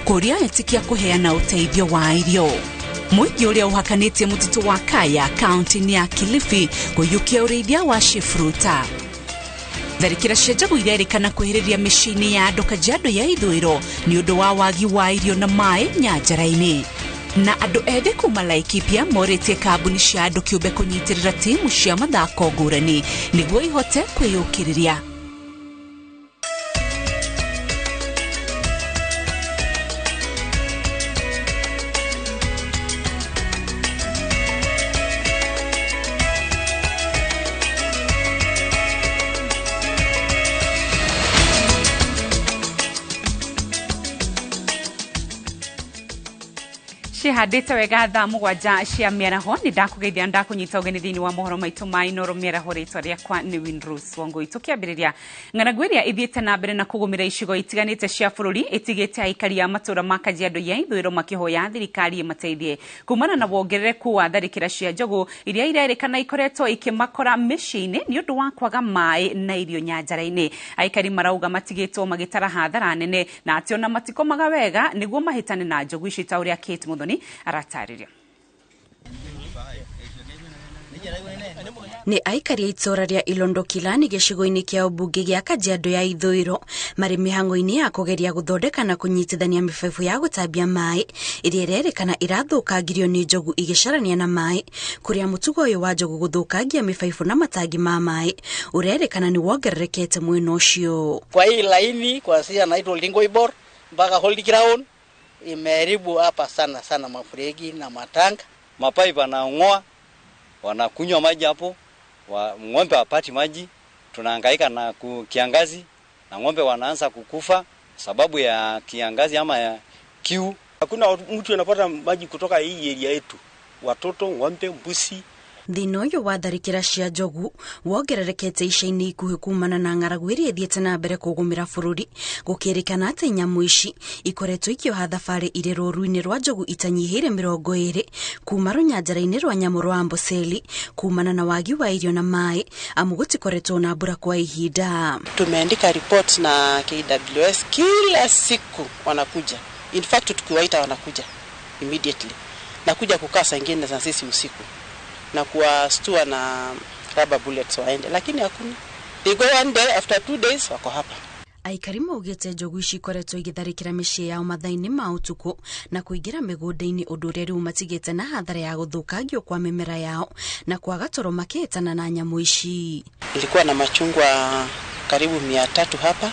Kũria etikia kũheana ũteithio wa irio. Mũingĩ ũrĩa ũhakanĩtie mũtitũ wa Kaya kaunti-inĩ ya Kilifi kũiyũkia ũrĩithia wa ciburuta. Tharĩkĩra cia njagu irerĩkana kwĩhĩrĩria mĩciĩ-inĩ ya andũ Kajiado ya ithũĩro nĩ ũndũ wa wagi wa irio na maĩ nyanjara-inĩ. Na andũ ethĩ kuma Laikipia morĩtie kambuni cia andũ kĩũmbe kũnyitĩrĩra timu cia mathako ngũrani nĩguo ihote kwĩyũkĩrĩria. Cihandĩte wega thaa 7 cia mĩaraho. Nĩ ndakũgeithia, ndakũnyita ũgeni thĩinĩ wa mohoro maitũ ma Inooro mĩaraho. Rĩtwa rĩakwa nĩ Winrose Wangũi. Tũkĩambĩrĩria, ng'aragu ĩrĩa ĩthiĩte na mbere na kũgũmĩra icigo itiganĩte cia bũrũri ĩtigĩte aikari a matũũra ma Kajiado ya ithũĩro makĩhoya thirikari ĩmateithie kumana na wongerereku wa tharĩkĩra cia njogu iria irerĩkana ikoretwo ikĩmakora mĩciĩ-inĩ nĩ ũndũ wa kwaga maĩ na irio nyanjara-inĩ. Aikari marauga matigĩtwo magĩtara hathara nene na atĩ ona matikomaga wega nĩguo mahĩtane na njogu ici, ta ũrĩa Kate Muthoni aratarĩria. Nĩ aikari a itũũra rĩa Ilondo Kilani gĩcigo-inĩ kĩa ũmbunge gĩa Kajiado ya ithũĩro marĩ mĩhang'o-inĩ ya kũgeria gũthondeka na kũnyitithania mĩbaibũ ya gũtambia maĩ ĩrĩa ĩrerĩkana ĩrathũkangirio nĩ njogu igĩcarania na maĩ, kũrĩa mũtugo ũyũ wa njogu gũthũkangia mĩbaibũ na matangi ma maĩ ũrerĩkana nĩ wongererekete mwena ũcio. Kwa hii laini kuanzia naitwa Oldingoibor mpaka Holy Ground imeharibu hapa sana sana mafuregi na matanga. Mapaipu wanang'oa, wanakunywa maji hapo, ng'ombe hapati maji, tunahangaika na kiangazi na ng'ombe wanaanza kukufa sababu ya kiangazi ama ya kiu. Hakuna mtu anapata maji kutoka hii area yetu, watoto, ng'ombe, mbuzi. Thĩna ũyũ wa tharĩkĩra cia njogu wongererekete ica-inĩ ikuhĩ kumana na ng'aragu ĩrĩa ĩthiĩte na mbere kũgũmĩra bũrũri, gũkĩrĩkana atĩ nyamũ ici ikoretwo ikĩoha thabarĩ irĩ rũru-inĩ rwa njogu itanyihĩire 20 kuma rũnyanjara-inĩ rwa nyamũ rwa Amboseli kumana na wagi wa irio na maĩ, amu gũtikoretwo na mbura kwa ihinda. Tumeandika report na KWS kila siku wanakuja. In fact tukiwaita wanakuja immediately. Na kuja kukaa saa ingine za sisi usiku na kuwastua na rubber bullets waende, lakini hakuna. They go one day, after 2 days wako hapa. Aikari maugĩte njogu ici ikoretwo igĩtharĩkĩra mĩciĩ yao mathaa-inĩ ma ũtukũ na kũingĩra mĩgũnda-inĩ, ũndũ ũrĩa rĩu matigĩte na hathara ya gũthũkangio kwa mĩmera yao na kwaga toro makĩhĩtana na nyamũ ici. Nilikuwa na machungwa karibu 300 hapa.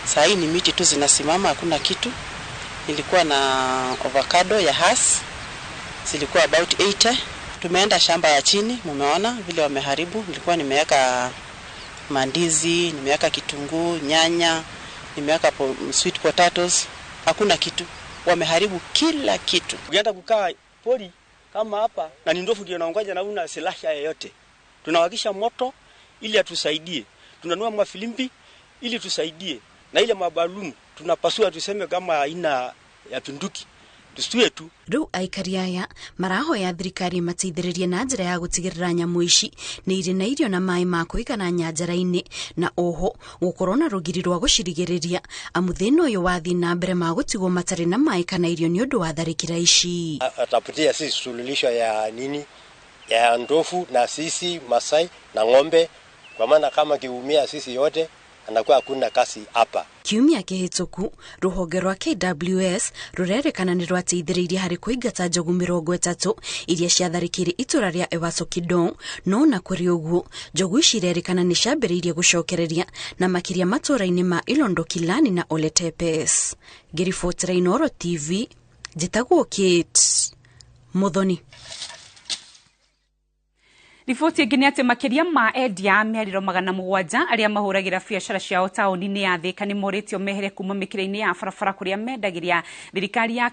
Saa hii ni miti tu zinasimama, hakuna kitu. Nilikuwa na avocado ya Hass zilikuwa about 80. Tumeenda shamba ya chini, mumeona vile wameharibu. Nilikuwa nimeweka mandizi, nimeweka kitunguu, nyanya, nimeweka sweet potatoes. Hakuna kitu. Wameharibu kila kitu. Ukienda kukaa pori kama hapa na ni ndovu ndio inaongoja na una silaha yoyote. Tunawakisha moto ili atusaidie. Tunanua mafilimbi ili tusaidie. Na ile mabalumu tunapasua tuseme kama aina ya bunduki. Tusue tu. Rĩu aikari aya marahoya thirikari mateithĩrĩrie na njĩra ya gũtigĩrĩra nyamũ ici nĩ irĩ na irio na maĩ ma kũigana nyanjara-inĩ, na oho gũkorwo na rũgiri rwa gũcirigĩrĩria, amu thĩna ũyũ wathiĩ na mbere magũtigwo matarĩ na maĩ kana irio nĩ ũndũ wa tharĩkĩra ici. Atapatia sisi suluhisho ya nini ya ndovu na sisi Masai na ng'ombe, kwa maana kama kiumia sisi yote anakuwa hakuna kazi hapa. Kiumia kĩhĩtũku rũhonge rwa KWS rũrerĩkana nĩ rwateithĩrĩirie harĩ kũingata njogu 30 iria ciatharĩkĩire itũra rĩa Ewaso Kidong, no na kũrĩ ũguo njogu ici irerĩkana nĩ ciambĩrĩirie gũcokereria na makĩria matũũra-inĩ ma Ilondo Kilani na Oletepes. Ngĩribotera Inooro TV, njĩtagwo Kate Muthoni. Riboti ĩngĩ nĩ atĩ makĩria ma endia a mĩarĩro 700 arĩa mahũragĩra biacara ciao taũni-inĩ ya Thĩka nĩ morĩtio mehere kuma mĩkĩra-inĩ ya barabara kũrĩa mendagĩria. Thirikari ya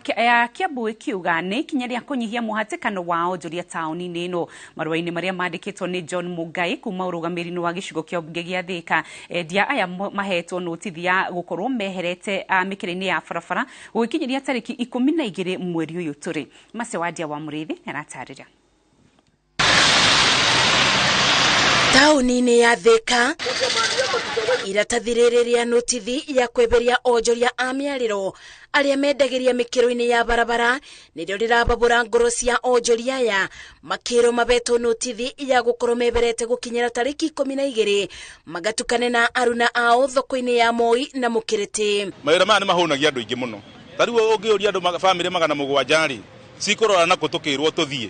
Kiambu ĩkiuga nĩ ikinya rĩa kũnyihia mũhatĩkano wa onjoria taũni-inĩ ĩno. Marũa-inĩ marĩa mandĩkĩtwo nĩ John Mungai kuma ũrũgamĩrĩri-inĩ wa gĩcigo kĩa mbunge gĩa Thĩka, endia aya mahetwo notithi ya gũkorwo meherete mĩkĩra-inĩ ya barabara gũgĩkinyĩria tarĩki 12 mweri ũyũ tũrĩ. Macewadia wa Mũrĩithi nĩaratarĩria. Taũni-inĩ ya Thĩka Iratathi rĩrĩ rĩa notithi ya kweberia onjoria a mĩarĩro arĩa mendagĩria mĩkĩro-inĩ ya barabara nĩrĩo rĩrababũra ngoro cia onjoria aya makĩrwo mabetwo notithi ya gũkorwo meberete gũkinyĩra tarĩki 12 magatukane na aruna ao thoko-inĩ ya Moi na Mũkĩrĩtĩ. Mawĩra maya nĩ mahũnagia andũ aingĩ mũno. Ta rĩu ũngĩũria andũ bamĩrĩ 700 rĩ, cikũrora na kũ tũkĩrwo tũthiĩ.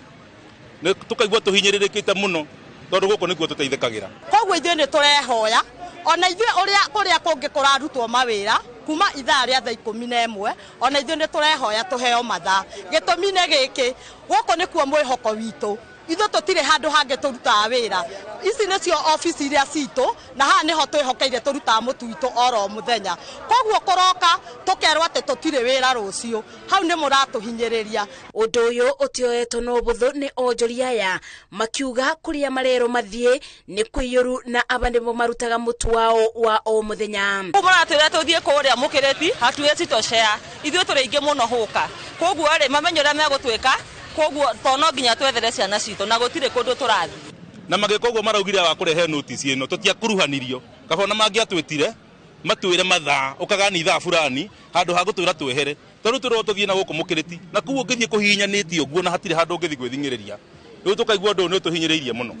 Nĩ tũkaigua tũhinyĩrĩrĩkĩte mũno tondũ gũkũ nĩkuo tũteithĩkagĩra. Koguo ithuĩ nĩ tũrehoya ona ithuĩ ũrĩa kũrĩa kũngĩ kũrarutwo mawĩra kuma ithaa rĩa thaa 11 ona ithuĩ nĩ tũrehoya tũheo mathaa. Gĩtũmi nĩ gĩkĩ, gũkũ nĩkuo mwĩhoko witũ. Ithuĩ tũtirĩ handũ hangĩ tũrutaga wĩra. Ici nĩcio obici iria citũ na haha nĩho twĩhokeire tũrutaga mũtu witũ oro mũthenya. Koguo kũroka tũkerwo atĩ tũtirĩ wĩra rũciũ, hau nĩ mũratũhinyĩrĩria. Ũndũ ũyũ ũtioetwo na ũbũthũ nĩ onjoria aya makiuga kũrĩa marerwo mathiĩ nĩ kũiyũru na aba nĩmo marutaga mũtu wao wa o mũthenya. Mũratwĩra tũthiĩ kũrĩa Mũkĩrĩti hatuĩti toshea ithuĩ tũrĩ aingĩ mũno hũka, koguo rĩ mamenye ũrĩa megũtwĩka, koguo to no nginya twethere ciana citũ na gũtirĩ kũndũ tũrathiĩ. Na magĩka ũguo maraugire wa kũrehe notice ĩno tũtiakuruhanirio, kaba ona mangĩatwĩtire matwĩre mathaa ũkaga nĩ ithaa fulani handũ ha gũtwĩra twehere, tondũ tũrwo tũthiĩ na gũkũ Mũkĩrĩti na kũu ũngĩthiĩ kũhihinyanĩtie ũguo na hatirĩ handũ ũngĩthiĩ gwĩthing'ĩrĩria. Rĩu tũkaigua ũndũ ũyũ nĩ ũtũhinyĩrĩirie mũno.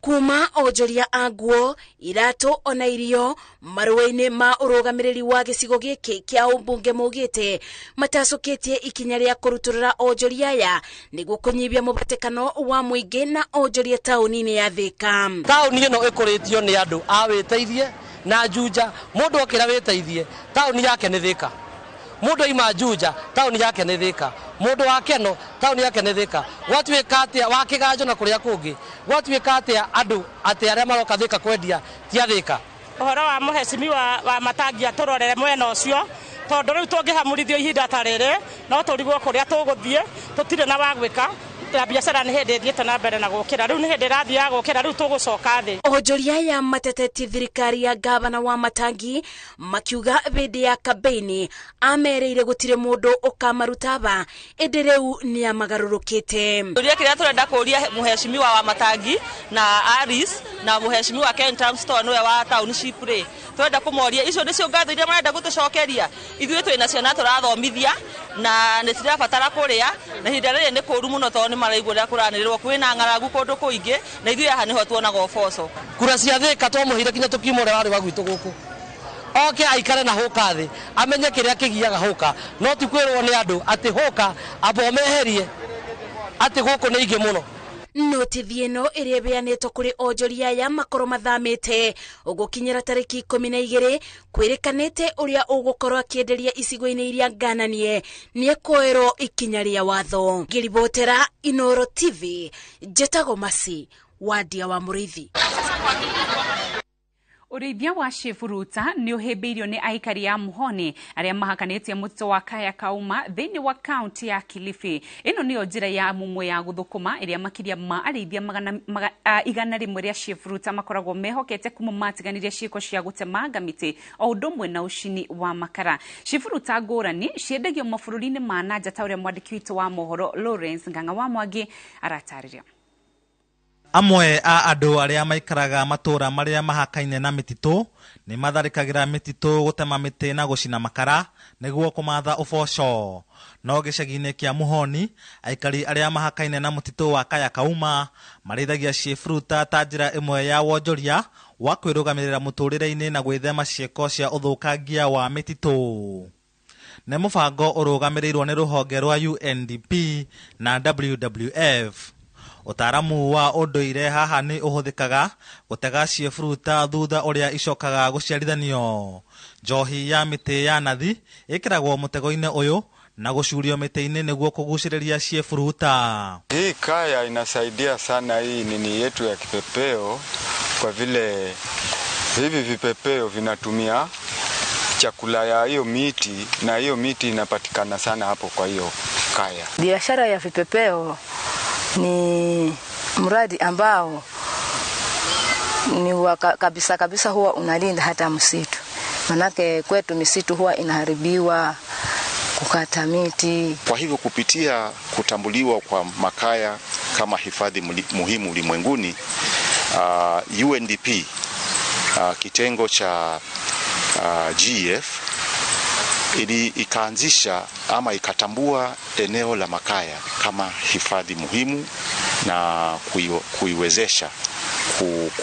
Kuma onjoria a nguo, iratũ ona irio marũa-inĩ ma ũrũgamĩrĩri wa gĩcigo gĩkĩ kĩa ũmbunge maugĩte matacũkĩtie ikinya rĩa kũrutũrũra onjoria aya nĩguo kũnyihia mũbatĩkano wa mũingĩ na onjoria taũni-inĩ ya Thĩka. Taũni ĩno ĩkũrĩtio nĩ andũ a wĩteithie na Juja. Mũndũ okĩra wĩteithie taũni yake nĩ Thĩka, mũndũ aima Juja taũni yake nĩ Thĩka, mũndũ wa Keno taũni yake nĩ Thĩka. Gwatuĩka atĩa wa Kĩganjo na kũrĩa kũngĩ, gwatuĩka atĩa andũ atĩ arĩa maroka Thĩka kwendia ti a Thĩka. Ũhoro wa mũhecimiwa wa Matangi atũrorere mwena ũcio, tondũ rĩu tũngĩhamũrithio ihinda ta rĩrĩ no tũrigwo kũrĩa tũgũthiĩ, tũtirĩ na wa gwĩka. Na biacara nĩ hĩndĩ ĩthiĩte na mbere na gũkĩra, rĩu nĩ hĩndĩ ĩrathiĩ gũkĩra, rĩu tũgũcoka thĩ. Onjoria aya matetetie thirikari ya gavana wa Matangi makiuga hĩndĩ ya kambeini amerĩire gũtirĩ mũndũ ũkamaruta ba, ĩndĩ rĩu nĩ amagarũrũkĩte. Kĩũria kĩrĩa tũrenda kũũria mũhecimiwa wa Matangi na Aris na mũhecimiwa Ken Tamstone nĩwe wa township rĩ, tũrenda kũmoria icio nĩcio ngatho iria marenda gũtũcokeria. Ithuĩ twĩna ciana tũrathomithia na nĩ cirabatara kũrĩa, na ihinda rĩrĩ nĩ kũũru mũno tondũ nĩ maraigua ũrĩa kũranĩrĩrwo kwĩna ng'aragu kũndũ kũingĩ, na ithuĩ haha nĩho tuonaga ũboco. Kura cia Thĩka twamũheire kinya tũkiuma ũrĩa warĩ wa gwitũ gũkũ, oke aikare na hũka thĩ amenye kĩrĩa kĩgiaga hũka, no ti kwĩrwo nĩ andũ atĩ hũka amba ũmeherie atĩ gũkũ nĩ ingĩ mũno. Notithi ĩno ĩrĩa ĩheanĩtwo kũrĩ onjoria aya makorwo mathamĩte ũgũkinyĩra tarĩki 12 kwĩrĩkanĩte ũrĩa ũgũkorwo akĩenderia icigo-inĩ iria ngananie nĩekuoerwo ikinya rĩa watho. Ngĩribotera Inooro TV, njĩtagwo Masi Wandia wa Mũrĩithi. Ũrĩithia wa ciĩburuta nĩ ũhĩmbĩirio nĩ aikari a Muhoni arĩa mahakanĩtie mũtitũ wa Kaya Kauma thĩinĩ wa kaunti ya Kilifi. Ĩno nĩyo njĩra ya mũmwe ya gũthũkũma ĩrĩa makĩria ma arĩithia 100 rĩa ciĩburuta makoragwo mehokete kuma matiganirie ciĩko cia gũtemanga mĩtĩ o ũndũ ũmwe na ũcini wa makara. Ciĩburuta ngũrani ciendagio mabũrũri-inĩ ma na nja ta ũrĩa mwandĩki witũ wa mohoro Lawrence Ng'ang'a wa Mwangi aratarĩria. Amwe a andũ arĩa maikaraga matũũra marĩa mahakaine na mĩtitũ nĩ matharĩkagĩra mĩtitũ gũtema mĩtĩ na gũcina makara nĩguo kũmatha ũboco. No gĩcagi-inĩ kĩa Muhoni, aikari arĩa mahakaine na mũtitũ wa Kaya Kauma marĩithagia ciĩburuta ta njĩra ĩmwe ya wonjoria wa kwĩrũgamĩrĩra mũtũũrĩre-inĩ na gwĩthema ciĩko cia ũthũkangia wa mĩtitũ. Nĩ mũbango ũrũgamĩrĩirwo nĩ rũhonge rwa UNDP na WWF. Ũtaaramu wa ũndũire haha nĩ ũhũthĩkaga gũtega ciĩburuta thutha ũrĩa icokaga gũciarithanio. Njohi ya mĩtĩ ya nathi ĩkĩragwo mũtego-inĩ ũyũ na gũcurio mĩtĩ-inĩ nĩguo kũgucĩrĩria ciĩburuta. Hii kaya inasaidia sana hii nini yetu ya kipepeo, kwa vile hivi vipepeo vinatumia chakula ya hiyo miti, na hiyo miti inapatikana sana hapo kwa hiyo kaya. Biashara ya vipepeo ni mradi ambao ni wa kabisa kabisa huwa unalinda hata msitu. Manake kwetu misitu huwa inaharibiwa kukata miti. Kwa hivyo kupitia kutambuliwa kwa makaya kama hifadhi muhimu ulimwenguni, UNDP Kitengo cha GEF ili ikaanzisha ama ikatambua eneo la Makaya kama hifadhi muhimu na kuiwezesha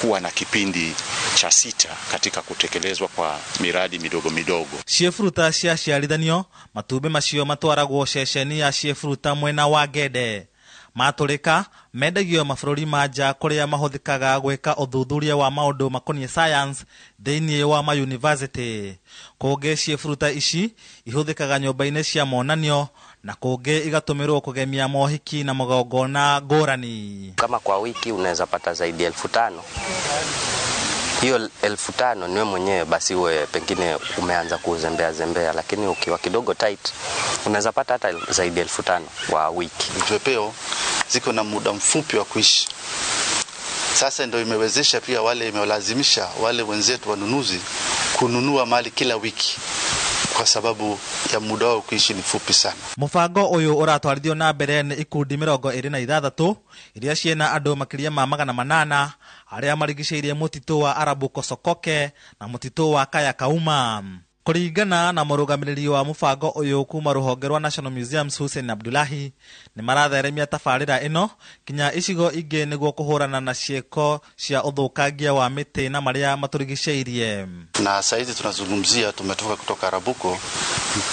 kuwa na kipindi cha 6 katika kutekelezwa kwa miradi midogo midogo. Ciĩburuta ciaciarithanio matumbĩ macio matwaragwo ceceni ya ciĩburuta mwena wa Ngende. Matũrĩka mendagio mabũrũri ma nja kũrĩa mahũthĩkaga gwĩka ũthuthuria wa maũndũ makoniĩ science thĩinĩ wa mayunivasĩtĩ. Kũngĩ ciĩburuta ici ihũthĩkaga nyũmba-inĩ cia monanio na kũngĩ igatũmĩrwo kũgemia mohiki na magongona ngũrani. Kama kwa wiki unaweza pata zaidi ya 5,000. Hiyo 5,000 niwe mwenyewe basi uwe pengine umeanza kuzembea zembea, lakini ukiwa kidogo tight unaweza pata hata zaidi ya 5,000 kwa wiki. Vipepeo ziko na muda mfupi wa kuishi. Sasa ndio imewezesha pia wale, imewalazimisha wale wenzetu wanunuzi kununua mali kila wiki kwa sababu ya muda wao kuishi ni fupi sana. Mubango uyu uratwarithio na mbere ni ikundi 26 iria ciena andu makiria ma 800 aria marigicĩirie mũtitũ wa Arabuko Sokoke na mũtitũ wa Kaya Kauma. Kũringana na mũrũgamĩrĩri wa mũbango ũyũ kuma rũhonge rwa National Museums Hussein Abdullahi, nĩ maratheremia tabarĩra ĩno kinya icigo ingĩ nĩguo kũhũrana na ciĩko cia ũthũkangia wa mĩtĩ na marĩa matũrigicĩirie. Na saizi tunazungumzia, tumetoka kutoka Arabuko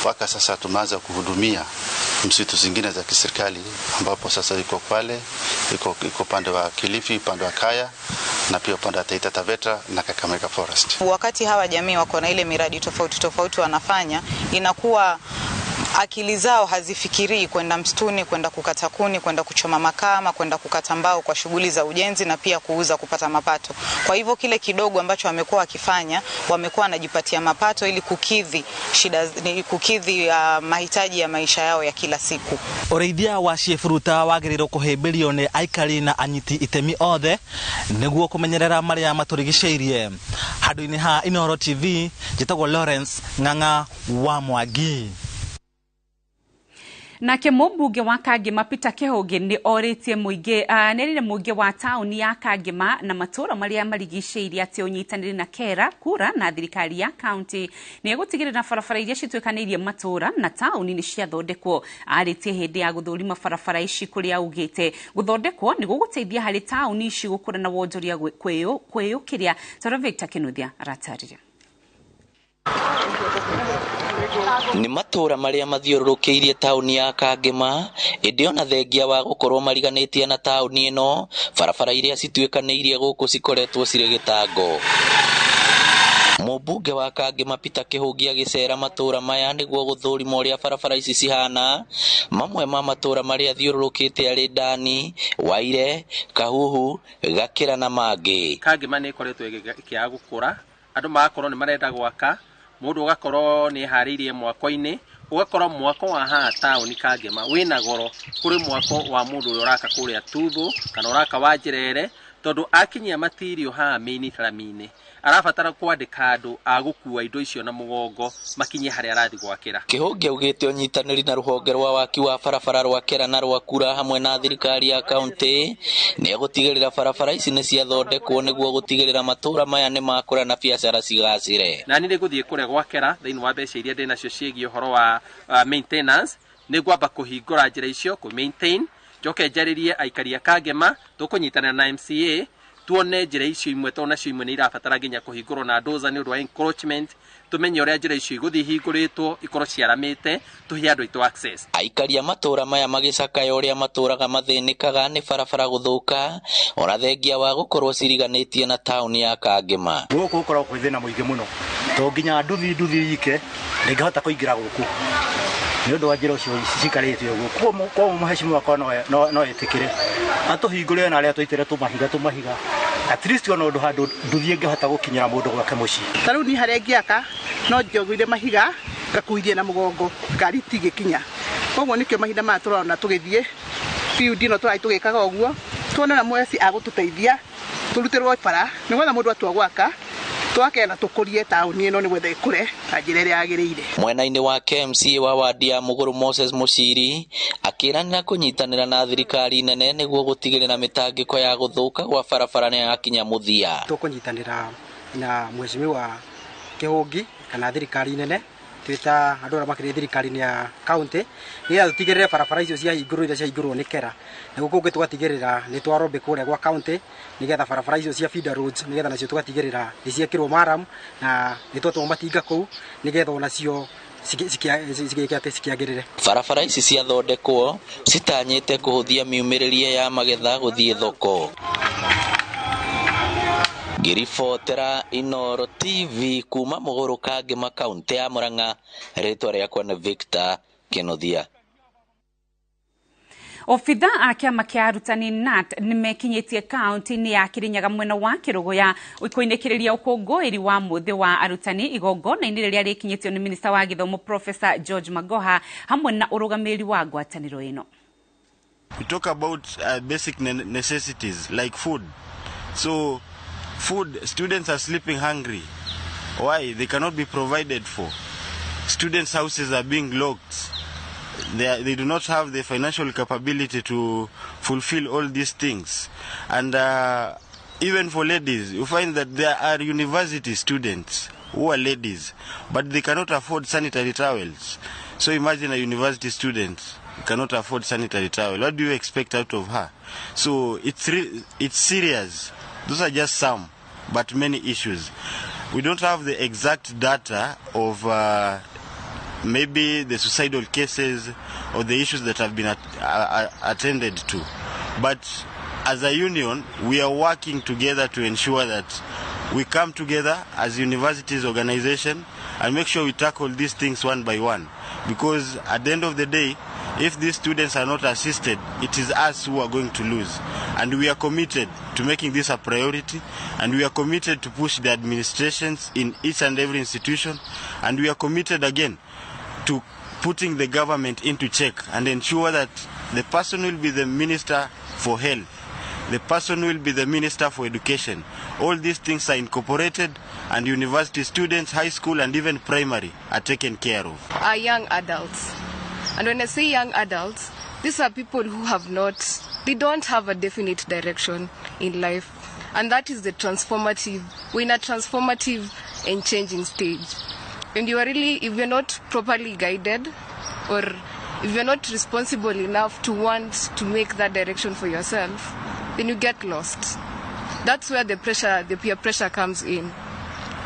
mpaka sasa tumeanza kuhudumia msitu zingine za kiserikali, ambapo sasa iko Kwale, iko upande wa Kilifi, upande wa Kaya na pia upande wa Taita Taveta na Kakamega Forest. Wakati hawa jamii wako na ile miradi tofauti tofauti wanafanya, inakuwa akili zao hazifikirii kwenda msituni, kwenda kukata kuni, kwenda kuchoma makaa, kwenda kukata mbao kwa shughuli za ujenzi na pia kuuza kupata mapato. Kwa hivyo kile kidogo ambacho wamekuwa wakifanya, wamekuwa wanajipatia mapato ili kukidhi shida, kukidhi mahitaji ya maisha yao ya kila siku. Ũrĩithia wa ciĩburuta wagĩrĩirwo kũhĩmbĩrio nĩ aikari na anyiti itemi othe nĩguo kũmenyerera marĩa matũrigicĩirie. Handũ-inĩ ha Inooro TV, njĩtagwo Lawrence Ng'ang'a wa Mwangi. Nake mũmbunge wa Kangema Peter Kĩhũngĩ nĩ orĩtie mũingĩ nĩerire mũingĩ wa taũni ya Kangema na matũũra marĩa marigicĩirie atĩ ũnyitanĩri na kera kura na thirikari ya kaunti nĩ egũtigĩrĩra barabara iria cituĩkanĩirie matũũra na taũni nĩ ciathondekwo. Arĩtie hĩndĩ ya gũthũrima barabara ici kũrĩa augĩte gũthondekwo nĩ gũgũteithia harĩ taũni ici gũkũra na wonjoria kwĩyũkĩria. Toro Victor Kĩnuthia aratarĩria. Nĩ matũũra marĩa mathiũrũrũkĩirie taũni ya Kangema, ĩndĩ ona thengia wa gũkorwo mariganĩtie na taũni ĩno, barabara iria cituĩkanĩirie gũkũ cikoretwo cirĩ gĩtango. Mũmbunge wa Kangema Peter Kĩhũngi agĩcera matũũra maya nĩguo gũthũrima ũrĩa barabara ici cihana. Mamwe ma matũũra marĩa athiũrũrũkĩte arĩ Ndani, Waire, Kahuhu, Gakĩra na mangĩ. Kangema nĩ ĩkoretwo ĩkĩaga gũkũra, andũ magakorwo nĩ marenda gwaka, mũndũ ũgakorwo nĩ eharĩirie mwako-inĩ, ũgakorwo mwako wa haha taũni Kangema wĩna goro kũrĩ mwako wa mũndũ ũrĩa ũraka kũrĩa Tuthũ kana ũraka wa Njerere, tondũ akinyia matirio haha main rami-inĩ arabatara kwandĩka andũ a gũkua indo icio na mũgongo makinye harĩa arathiĩ gwakĩra. Kĩhũngĩ augĩte ũnyitanĩri na rũhonge rwa waki wa barabara rwa Kera na rwa Kura hamwe na thirikari ya kaunti nĩ egũtigĩrĩra barabara ici nĩ ciathondekwo nĩguo gũtigĩrĩra matũũra maya nĩ makũra na biacara cigacĩre. Na niĩ nĩngũthiĩ kũrĩa gwakĩra thĩinĩ wa mbeca iria ndĩ nacio ciĩgiĩ ũhoro wa maintenance, nĩngwamba kũhingũra njĩra icio kũ maintain, njoke njarĩrie aikari a Kangema, tũkũnyitanĩra na MCA tuone njĩra icio imwe, tondũ nacio imwe nĩ irabatara nginya kũhingũrwo na ndoza nĩ ũndũ wa encroachment, tumenye ũrĩa njĩra icio igũthiĩ ihingũrĩtwo ikorwo ciaramĩte tũhe andũ aitũ access. Aikari a matũũra maya magĩcakaya ũrĩa matũũraga mathĩnĩkaga nĩ barabara gũthũka ona thengia wa gũkorwo ciriganĩtie na taũni ya Kangema. Gũkũ gũkoragwo kwĩ thĩna mũingĩ mũno, tondũ nginya nduthi ike ndĩngĩhota kũingĩra gũkũ nĩ ũndũ wa njĩra ũcio cikarĩte ũguo. Koguo mũhecimu wakwa no etĩkĩre atũhingũre na arĩa tũitĩre tũmahiga at least ona ũndũ handũ nduthi ĩngĩhota gũkinyĩra mũndũ gwake mũciĩ. Ta rĩu niĩ harĩa ingĩaka no njoguire mahiga ngakuithie na mũgongo ngari itingĩkinya. Koguo nĩkĩo mahinda maya tũrona tũgĩthiĩ field ĩno tũrathiĩ tũgĩkaga ũguo, tuone na mweci agũtũteithia tũrutĩrwo bara nĩgetha mũndũ atua gwaka twake na tũkũrie taũni ĩno nĩgetha ĩkũre na njĩra ĩrĩa yagĩrĩire. Mwena-inĩ wa KMC wa wadi ya Mũgũrũ Moses Mũciri akĩranĩra kũnyitanĩra na thirikari nene nĩguo gũtigĩrĩra mĩtangĩko ya gũthũka gwa barabara nĩ yakinya mũthia. Tũkũnyitanĩra Na mheshimiwa Kĩhũngi kana thirikari nene twĩ ta andũ arĩa makĩrĩ thirikari-inĩ ya county nĩgetha tũtigĩrĩre barabara icio ciahingũrwo iria ciahingũrwo nĩ KERA, na gũkũ kũngĩ tũgatigĩrĩra nĩ twarobĩ kũrĩa gwa county nĩgetha barabara icio cia feeder roads nĩgetha nacio tũgatigĩrĩra nĩ ciekĩrwo maram na nĩ twatũma matinga kũu nĩgetha onacio cikĩagĩrĩre. Barabara ici ciathondekwo citanyĩte kũhũthia miumĩrĩrie ya magetha gũthiĩ thoko. Ngĩribotera Inooro TV kuma Mũgũrũ Kangema kaũntĩ ya Murang'a, rĩtwa rĩakwa nĩ Victor Kĩnuthia. Obitha a kĩama kĩa arutani KNUT nĩmekinyĩtie kaunti-inĩ ya Kirinyaga mwena wa Kĩrũgũya kũinĩkĩrĩria ũkũngũĩri wa mũthĩ wa arutani igongona-inĩ rĩrĩa rĩkinyĩtio nĩ minista wa gĩthomo Professor George Magoha hamwe na ũrũgamĩrĩri wa ngwatanĩro ĩno. We talk about basic necessities like food. So food, students are sleeping hungry. Why? They cannot be provided for. Students' houses are being locked. They do not have the financial capability to fulfill all these things. And even for ladies, you find that there are university students who are ladies, but they cannot afford sanitary towels. So imagine a university student cannot afford sanitary towel. What do you expect out of her? So it's serious. Those are just some, but many issues. We don't have the exact data of maybe the suicidal cases or the issues that have been attended to. But as a union, we are working together to ensure that we come together as universities organization and make sure we tackle these things one by one. Because at the end of the day, if these students are not assisted, it is us who are going to lose. And we are committed to making this a priority, and we are committed to push the administrations in each and every institution, and we are committed again to putting the government into check and ensure that the person will be the minister for health, the person will be the minister for education. All these things are incorporated, and university students, high school and even primary are taken care of. Are young adults. And when I say young adults, these are people who have not, they don't have a definite direction in life. And that is the transformative, we're in a transformative and changing stage. And you are really, if you're not properly guided, or if you're not responsible enough to want to make that direction for yourself, then you get lost. That's where the pressure, the peer pressure comes in.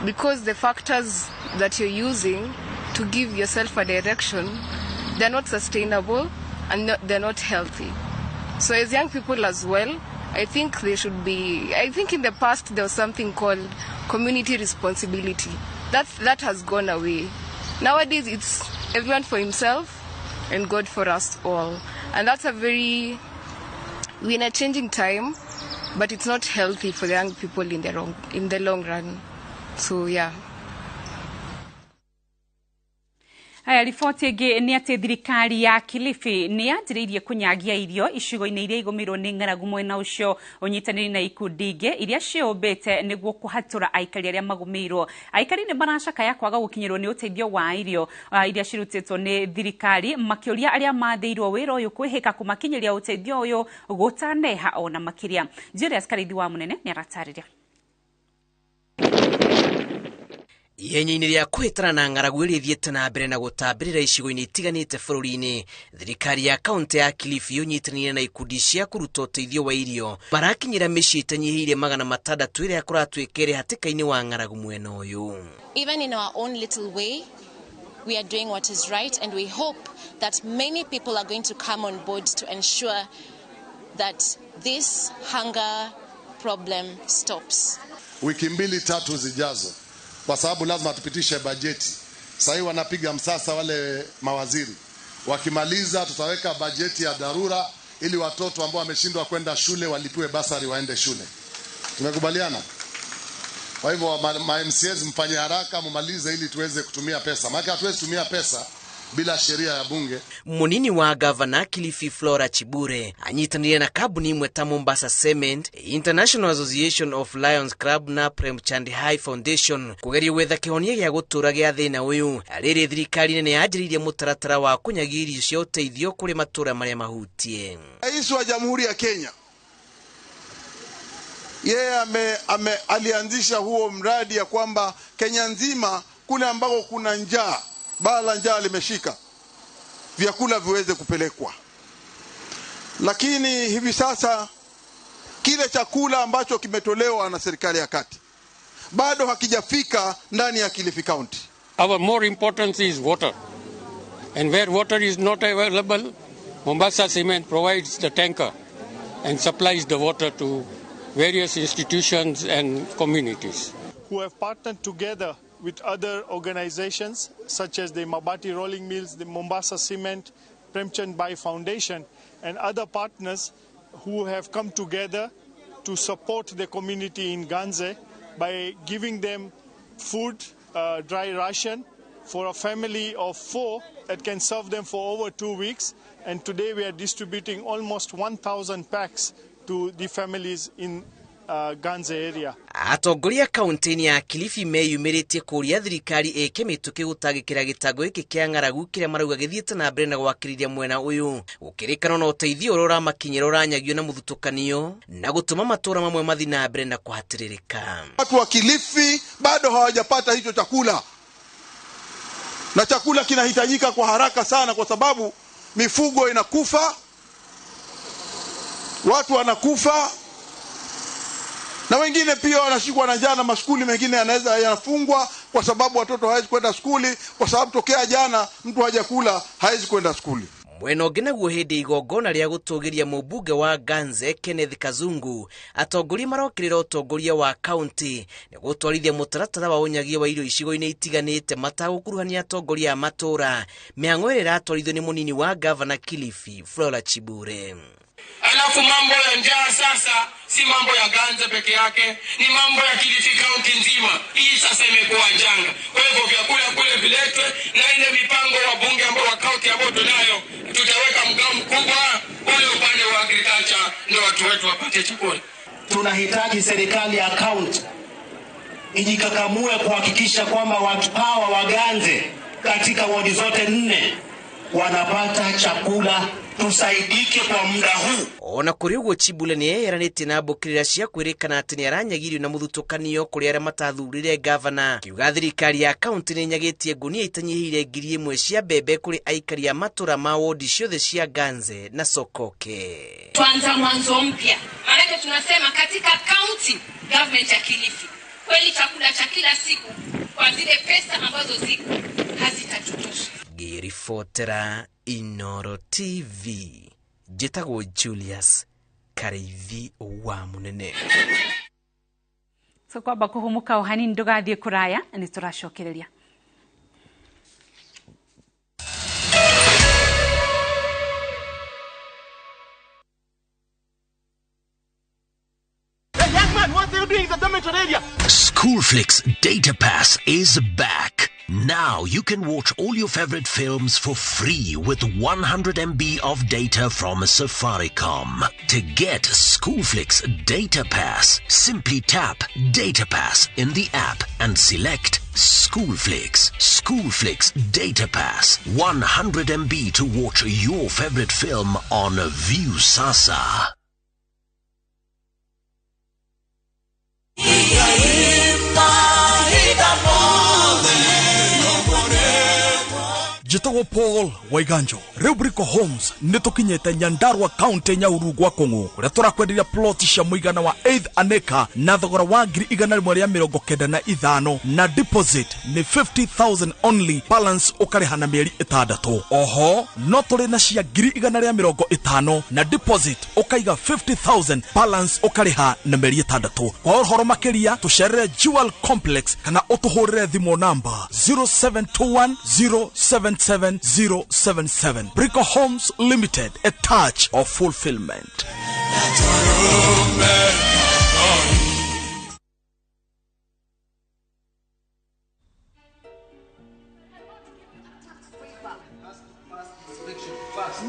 Because the factors that you're using to give yourself a direction, they're not sustainable and they're not healthy. So as young people as well, I think they should be, I think in the past there was something called community responsibility. That has gone away. Nowadays it's everyone for himself and God for us all. And that's a very, we're in a changing time, but it's not healthy for the young people in the long run. So yeah. Haya, riboti ĩngĩ nĩ atĩ thirikari ya Kilifi nĩ yanjĩrĩirie kũnyagia irio icigo-inĩ iria igũmĩirwo nĩ ng'aragu mwena ũcio ũnyitanĩri na ikundi ingĩ iria ciũmbĩte nĩguo kũhatũra aikari arĩa magũmĩirwo. Aikari nĩ maracakaya kwaga gũkinyĩrwo nĩ ũteithio wa irio iria cirutĩtwo nĩ thirikari, makĩũria arĩa mathĩirwo wĩra ũyũ kwĩhĩka kũmakinyĩria ũteithio ũyũ gũtaneha ona makĩria. Julius Karithi wa Mũnene nĩ aratarĩria. Ihenya-inĩ rĩa kũhĩtana na ng'aragu ĩrĩa ĩthiĩte na mbere na gũtambĩrĩra icigo-inĩ itiganĩte bũrũri-inĩ, thirikari ya kaũntĩ ya Kilifi ũnyitanĩire na ikundi cia kũruta ũteithio wa irio marakinyĩra mĩciĩ ĩtanyihĩire 600 ĩrĩa kũratuĩka ĩrĩ hatĩka-inĩ wa ng'aragu mwena ũyũ. Even in our own little way, we are doing what is right, and we hope that many people are going to come on board to ensure that this hunger problem stops. Wiki 2-3 zijazo, kwa sababu lazima tupitishe bajeti. Sasa wanapiga msasa wale mawaziri. Wakimaliza tutaweka bajeti ya dharura ili watoto ambao wameshindwa kwenda shule walipiwe basari waende shule. Tumekubaliana? Kwa hivyo ma MCAs mfanye haraka mumalize ili tuweze kutumia pesa. Maana hatuwezi kutumia pesa bila sheria ya bunge. Munini wa gavana Kilifi Flora Chibure anyitanire na kambuni imwe ta Mombasa Cement, International Association of Lions Club na Prem Chand High Foundation kugeria gwetha kĩhonia gĩa gũtũra gĩa thĩna ũyũ. Rĩrĩ thirikari nene yanjĩrĩirie mũtaratara wa kũnyagia irio cia ũteithio kũrĩ matũra marĩa mahutie. Rais wa Jamhuri ya Kenya Yeye alianzisha huo mradi ya kwamba Kenya nzima kule ambako kuna njaa, baa la njaa limeshika, vyakula viweze kupelekwa. Lakini hivi sasa kile chakula ambacho kimetolewa na serikali ya kati bado hakijafika ndani ya Kilifi County. Our more importance is water. And where water is not available, Mombasa Cement provides the tanker and supplies the water to various institutions and communities. Who have partnered together with other organizations such as the Mabati Rolling Mills, the Mombasa Cement, Premchand Bai Foundation, and other partners who have come together to support the community in Ganze by giving them food, dry ration, for a family of 4 that can serve them for over 2 weeks. And today we are distributing almost 1,000 packs to the families in Ganze area. Atongoria kaunti-inĩ ya Kilifi meyumĩrĩtie kũũria thirikari ĩke mĩtũkĩ gũtangĩkĩra gĩtango gĩkĩ kĩa ng'aragu kĩrĩa marauga gĩthiĩte na mbere na gwakĩrĩria mwena ũyũ. Gũkĩrĩkanwo na ũteithio ũrĩa ũramakinyĩra ũranyagio na mũthutũkanio na gũtũma matũũra mamwe mathiĩ na mbere na kũhatĩrĩrĩka. Watu wa Kilifi bado hawajapata hicho chakula, na chakula kinahitajika kwa haraka sana kwa sababu mifugo inakufa, watu wanakufa, na wengine pia wanashikwa na njaa, na mashule mengine yanaweza yanafungwa kwa sababu watoto hawezi kwenda skuli, kwa sababu tokea jana mtu hajakula hawezi kwenda skuli. Mwena ũngĩ naguo hĩndĩ igongona rĩa gũtũgĩria mũmbunge wa Ganze Kenneth Kazungu, atongoria marokĩrĩra ũtongoria wa kaunti nĩ gũtwarithia mũtaratara wa ũnyagia wa irio icigo-inĩ itiganĩte matagũkuruhania atongoria a matũũra. Mĩhang'o ĩrĩa ĩratwarithio nĩ mũnini wa gavana Kilifi Flora Chibure. Alafu mambo ya njaa sasa si mambo ya Ganze peke yake, ni mambo ya Kilifi County nzima. Hii sasa imekuwa janga. Kwa hivyo vyakula kule viletwe, na ile mipango wa bunge ambao wa county ambao tunayo, tutaweka mgao mkubwa ule upande wa agriculture ndio watu wetu wapate chakula. Tunahitaji serikali ya county ijikakamue kuhakikisha kwamba watu hawa wa Ganze katika wodi zote 4 wanapata chakula, tusaidike kwa muda huu. Ona kũrĩ ũguo Chibule nĩ eyeheranĩtie na mbũkĩrĩra cia kwĩrĩkana atĩ nĩ aranyagirio na mũthutũkanio kũrĩ arĩa matathurire gavana. Kiuga thirikari ya kaunti nĩ ĩnyagĩtie ngunia itanyihĩire 1,000 cia mbembe kũrĩ aikari a matũra ma wodi ciothe cia Ganze na Sokoke. Tuanza mwanzo mpya, maanake tunasema katika county government ya Kilifi kweli chakula cha kila siku kwa zile pesa ambazo ziko hazitatutosha. Ngĩribotera Inoro TV, njĩtagwo Julius Kariithi wa Munene. So kwamba kũhũmũka o hanini ndũgathiĩ kũraya, nĩ tũracokereria. Hey, young man, what are you doing in the dormitory area? Schoolflix Data Pass is back. Now you can watch all your favorite films for free with 100 MB of data from Safaricom. To get Schoolflix Data Pass, simply tap Data Pass in the app and select Schoolflix. Schoolflix Data Pass, 100 MB to watch your favorite film on Viusasa. Njĩtagwo Paul Waiganjo. Rĩu Brico Homes nĩ tũkinyĩte Nyandarua County Nyahururu gwa Kũng'ũ, kũrĩa tũrakwenderia plot cia mũigana wa 8 an acre na thogora wa 195,000 na deposit nĩ 50,000 only, balance ũkarĩha na mĩeri 6. Oho no tũrĩ na cia 150,000 na deposit ũkaiga 50,000, balance ũkarĩha na mĩeri 6. Kwa ũhoro makĩria tũcerere Jewel Complex kana ũtũhũrĩre thimũ namba 0721 077 077. Brico Homes Limited, a touch of fulfillment.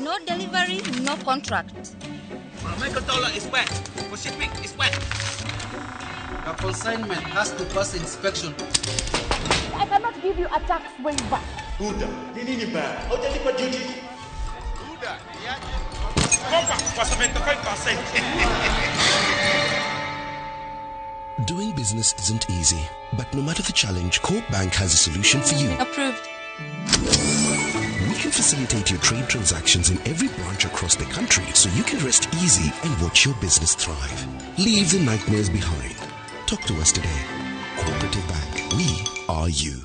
No delivery, no contract. Michael Dollar is wet. For shipping is wet. The consignment has to pass inspection. I cannot give you a tax waiver. Buda, ni nini baya? Hujalipa duty. Buda, niaje? Kopa kwa 75%. Doing business isn't easy, but no matter the challenge, Corp Bank has a solution for you. Approved. We can facilitate your trade transactions in every branch across the country so you can rest easy and watch your business thrive. Leave the nightmares behind. Talk to us today. Cooperative Bank. We are you.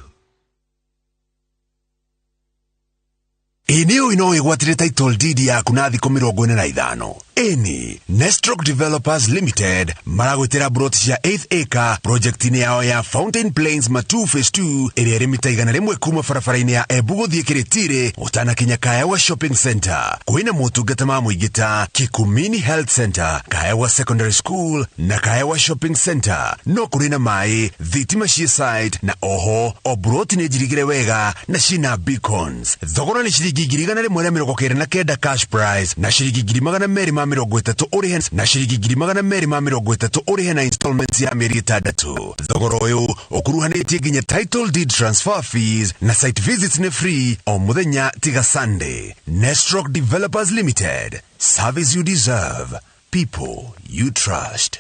Ĩ nĩ ũĩ no wĩgwatĩre title deed yaku na thikũ 45. Ĩni Nestrock Developers Limited maragwĩtĩra broti cia 8 acre project-inĩ yao ya Fountain Plains Matu Phase 2 ĩrĩa ĩrĩ mita 100 kuma barabara-inĩ ya Embu gũthiĩ Kĩrĩtĩrĩ ũtanakinya Kaewa Shopping Center. Kwĩna motungata ma mũingĩ ta Kikumini Health Center, Kaewa Secondary School na Kaewa Shopping Center. No kũrĩ na maĩ, thitima ciĩ site na oho o broti nĩ njirigĩre wega na ciĩna beacons. Thogora nĩ ciringi 1,199 cash price na ciringi 230,000 ũrĩhe na ciringi 230,000 ũrĩhe na installments ya mĩeri 6. Thogora ũyũ ũkuruhanĩtie nginya title deed transfer fees na site visits nĩ free o mũthenya tiga Sunday. Nestrock Developers Limited, service you deserve, people you trust.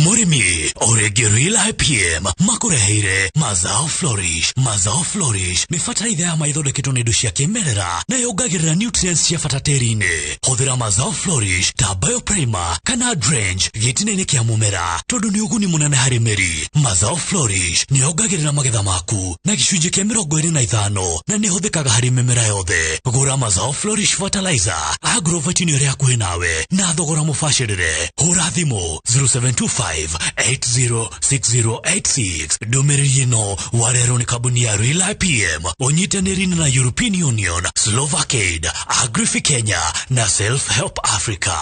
Mũrĩmi ũrĩngĩ Real IPM makũreheire Mazao Flourish. Mazao Flourish nĩ bataraitha ya maithondeketwo nĩ indo cia kĩmerera na yongagĩrĩra nutrients cia bata tĩri-inĩ. Hũthĩra Mazao Flourish ta bioprimer kana drench gĩtina-inĩ kĩa mũmera tondũ nĩ ũguni mũnene harĩ mĩri. Mazao Flourish nĩ yongagĩrĩra magetha maku na gĩcunjĩ kĩa 25 na nĩ ĩhũthĩkaga harĩ mĩmera yothe. Gũra Mazao Flourish fertilizer agrovet-inĩ ĩrĩa hakuhĩ nawe na thogora mũbacĩrĩre. Hũra thimũ 0725 806086. Ndũmĩrĩri ĩno warehwo nĩ kambuni ya Real IPM ũnyitanĩri na European Union, Slovakiaid, Agrifi Kenya na Self Help Africa.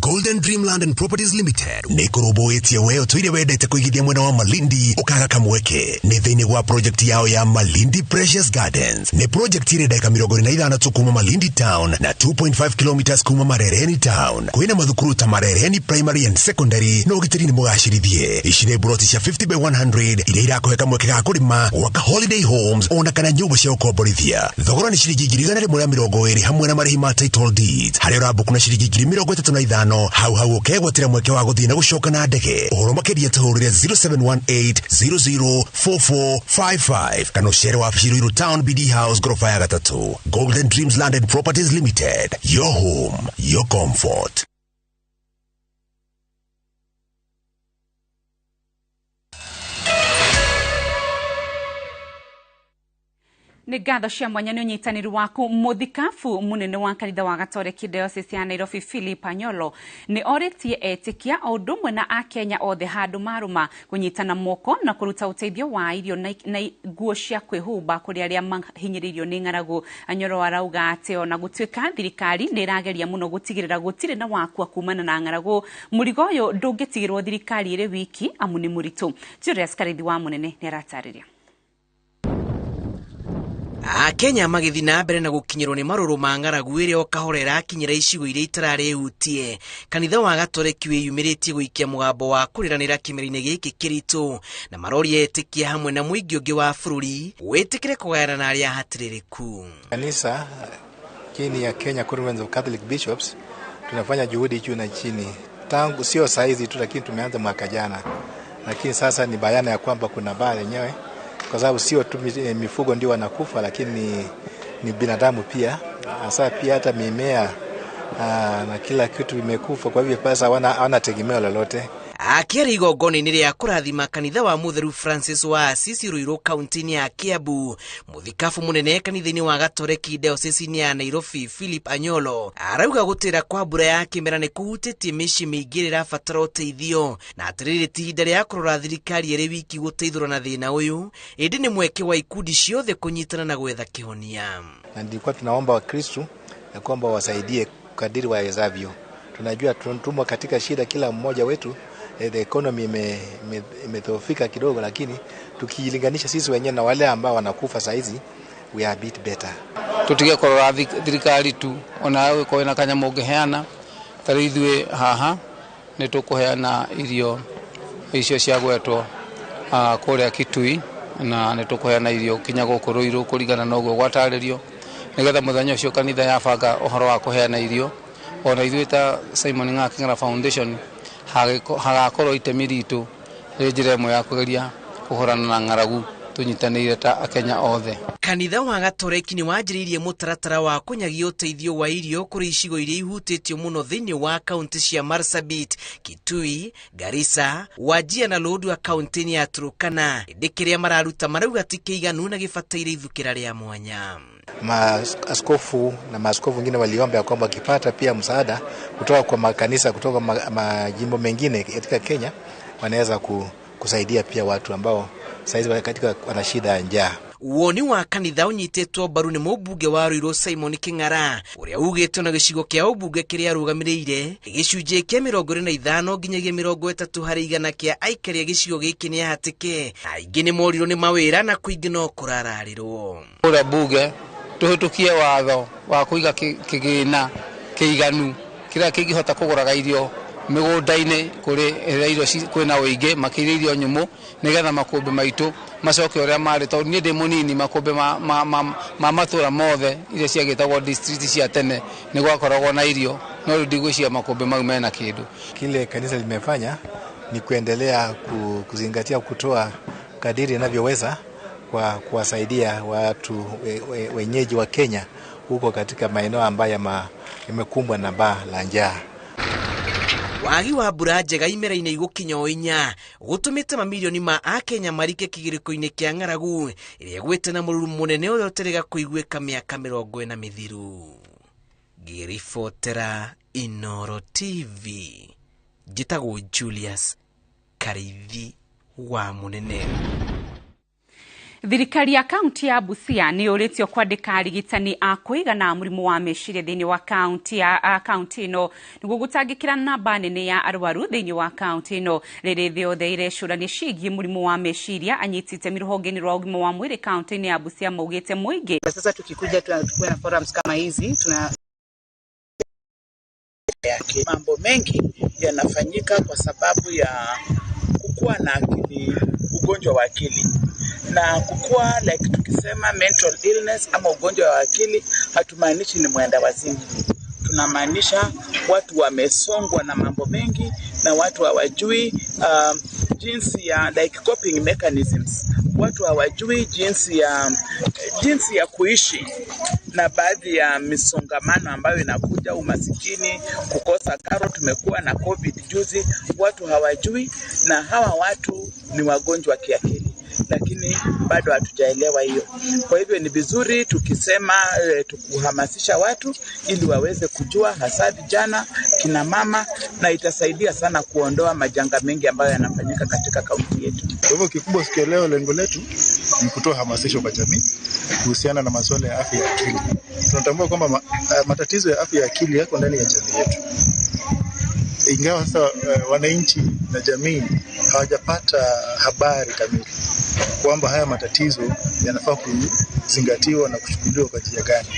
Golden Dreamland and Properties Limited nĩ kũrũmbũĩtie we ũtũire wendete kũigithia mwena wa Malindi ũkaga kamweke nĩ thĩinĩ wa project yao ya Malindi Precious Gardens. Nĩ project ĩrĩ ndagĩka 45 tu kuma Malindi Town na 2.5 kilometers kuma Marereni Town. Kwĩna mathukuru ta Marereni Primary and Secondary na ũgitĩri nĩ mũgacĩrithie. Ici nĩ broti cia 50 by 100 iria irakũhe kamweke ga kũrĩma, gwaka holiday homes ona kana nyũmba cia gũkomborithia. Thogora nĩ ciringi 120,000 hamwe na marĩhi ma title deeds. Harĩa ũrambuku na ciringi 35,000 hau hau ũkegwatĩra mweke wa gũthiĩ na gũcoka na ndege. Ũhoro makĩria tũhũrĩre 0718004455 kana ũcere wabici Ruiru Town BD House gorofa ya 3. Golden Dreams Land and Properties Limited, your home, your comfort. Nĩ ngatho cia mwanya nĩ ũnyitanĩri waku. Mũthikabu mũnene wa kanitha wa Gatoreki Diocese ya Nairobi Philip Anyolo nĩ orĩtie etĩkia o ũndũ ũmwe na akenya othe handũ marũma kũnyitana moko na kũruta ũteithio wa irio na nguo cia kwĩhumba kũrĩ arĩa mahinyĩrĩirio nĩ ng'aragu. Anyolo arauga atĩ ona gũtuĩka thirikari nĩ ĩrageria mũno gũtigĩrĩra gũtirĩ na wakua kumana na ng'aragu, mũrigo ũyũ ndũngĩtigĩrwo thirikari ĩrĩ wiki amu nĩ mũritũ. Julius Karithi wa mũnene nĩ aratarĩria. Akenya magĩthiĩ na mbere na gũkinyĩrwo nĩ marũrũ ma ng'aragu ĩrĩa o kahora ĩrakinyĩra icigo iria itararĩ hutie. Kanitha wa Gatoreki wĩyumĩrĩtie gũikia mũgambo wa kũrĩranĩra kĩmera-inĩ gĩkĩ kĩritũ na maroria etĩkia hamwe na mũingĩ ũngĩ wa bũrũri wĩtĩkĩre kũgayana na arĩa ahatĩrĩrĩku. Kanisa chini ya Kenya Conference of Catholic Bishops tunafanya juhudi juu na chini tangu sio saizi tu, lakini tumeanza mwaka jana, lakini sasa ni bayana ya kwamba kuna baa yenyewe, kwa sababu sio tu mifugo ndio wanakufa, lakini ni binadamu pia, hasa pia hata mimea na kila kitu imekufa. Kwa hivyo pesa hawana tegemeo lolote. Akĩaria igongona-inĩ rĩa kũrathima kanitha wa Mũtheru Francis wa Assisi Ruiru kaunti-inĩ ya Kiambu, mũthikabu mũnene kanitha-inĩ wa Gatoreki Diocese-inĩ ya Nairobi Philip Anyolo arauga gũtĩra kwa mbura ya kĩmera nĩ kũhutĩtie mĩciĩ mĩingĩ ĩrĩa ĩrabatara ũteithio na atĩrĩrĩ ti ihinda rĩa kũrora thirikari ĩrĩ wiki gũteithũra na thĩna ũyũ, ĩndĩ nĩ mweke wa ikundi ciothe kũnyitana na gwetha kĩhonia. Na ndilikuwa tunaomba Wakristo ya kwamba wasaidie kadiri wawezavyo. Tunajua tumo katika shida, kila mmoja wetu. The economy imedhoofika kidogo, lakini tukilinganisha sisi wenyewe na wale ambao wanakufa saizi, we are a bit better. Tutige kũrora thirikari tu ona gĩkorwo na kanyamũ ũngĩheana ta rĩu ithuĩ haha nĩ tũkũheana irio icio cia gwetwo kũrĩa Kitui, na nĩ tũkũheana irio kinya gũkũ Ruiru kũringana na ũguo gwatarĩrio. Nĩgetha mũthenya ũcio kanitha yabanga ũhoro wa kũheana irio, ona ithuĩ ta Simon Ng'ang'a Kĩng'ara Foundation hagakorwo itemi ritũ rĩ njĩra ĩmwe ya kũgeria kũhũrana na ng'aragu tũnyitanĩire ta Akenya othe. Kanitha wa Gatoreki nĩ wanjĩrĩirie mũtaratara wa kũnyagia ũteithio wa irio kũrĩ icigo iria ihutĩtio mũno thĩinĩ wa kaunti cia Marsabit, Kitui, Garissa, Wajir na Lodwar kaunti-inĩ ya Turkana. Ĩndĩ kĩrĩa mararuta marauga ti kĩiganu na gĩbataire ithukĩra rĩa mwanya. Maaskofu na maaskofu wengine waliomba kwamba wakipata pia msaada kutoka kwa makanisa kutoka majimbo mengine katika Kenya wanaweza kusaidia pia watu ambao saizi katika wana shida ya njaa. Woni wa kanitha ũnyitĩtwo mbaru nĩ mũmbunge wa Ruiru Simon Kĩng'ara ũrĩa ugĩtwo na gĩcigo kĩa ũmbunge kĩrĩa arũgamĩrĩire gĩcunjĩ kĩa 25 nginyagia 30 harĩ igana kĩa aikari a gĩcigo gĩkĩ nĩ ahatĩke, aingĩ nĩ morirwo nĩ mawĩra na kũingĩ no kũrararĩrwo. Kũrĩa bunge tũhĩtũkie watho wa kũiga kĩgĩna kĩiganu kĩrĩa kĩngĩhota kũgũraga irio mĩgũnda-inĩ kũrĩ ĩrĩa irio kwĩna ũingĩ makĩria irio nyũmũ nĩgetha makũmbĩ maitũ macoke ũrĩa marĩ, tondũ niĩ ndĩ mũnini makũmbĩ ma matũra mothe iria ciagĩtagwo district cia tene nĩ gwakoragwo na irio, no rĩu ndigwĩciria makũmbĩ mau mena kĩndũ. Kile kanisa limefanya ni kuendelea kuzingatia kutoa kadiri inavyoweza kwa kuwasaidia watu wenyeji wa Kenya huko katika maeneo ambayo yamekumbwa na baa la njaa. Wagi wa mbura njega imera-inĩ igũkinya o inya gũtũmĩte mamirioni ma Akenya marike kĩgirĩko-inĩ kĩa ng'aragu ĩrĩa ĩgwĩte na mũruru mũnene ũrĩa ũterega kũiguĩka mĩaka 40 mĩthiru. Ngĩribotera Inooro TV, njĩtagwo Julius Karithi wa Mũnene. Thirikari ya kaunti ya Busia nĩ yũrĩtio kwandĩka arigitani a kũigana mũrimũ wa meciria thĩinĩ wa kaunti ya kaunti ĩno nĩguo gũtangĩkĩra namba nene ya arwaru thĩinĩ wa kaunti ĩno. Rĩrĩ thĩ yothe irecũrania ciĩgiĩ mũrimũ wa meciria, anyiti itemi rũhonge-inĩ rwa ũgima wa mwĩrĩ kaunti-inĩ ya Busia maugĩte mũingĩ. Sasa tukikuja tunakuwa na forums kama hizi tuna yake. Mambo mengi yanafanyika kwa sababu ya kukua na akili, ugonjwa wa akili. Na kukua like tukisema mental illness ama ugonjwa wa akili hatumaanishi ni mwenda wazimu. Tunamaanisha watu wamesongwa na mambo mengi na watu hawajui jinsi ya like coping mechanisms. Watu hawajui jinsi ya kuishi na baadhi ya misongamano ambayo inakuja, umasikini, kukosa karo, tumekuwa na COVID juzi, watu hawajui, na hawa watu ni wagonjwa kiakili, lakini bado hatujaelewa hiyo. Kwa hivyo ni vizuri tukisema tukuhamasisha watu ili waweze kujua, hasa vijana, kina mama, na itasaidia sana kuondoa majanga mengi ambayo yanafanyika katika kaunti yetu. Kwa hivyo kikubwa siku ya leo lengo letu ni kutoa hamasisho kwa jamii kuhusiana na masuala ya afya ya akili. Tunatambua kwamba matatizo ya afya ya akili yako ndani ya jamii yetu. Ingawa sasa wananchi na jamii hawajapata habari kamili kwamba haya matatizo yanafaa kuzingatiwa na kuchukuliwa kwa njia gani.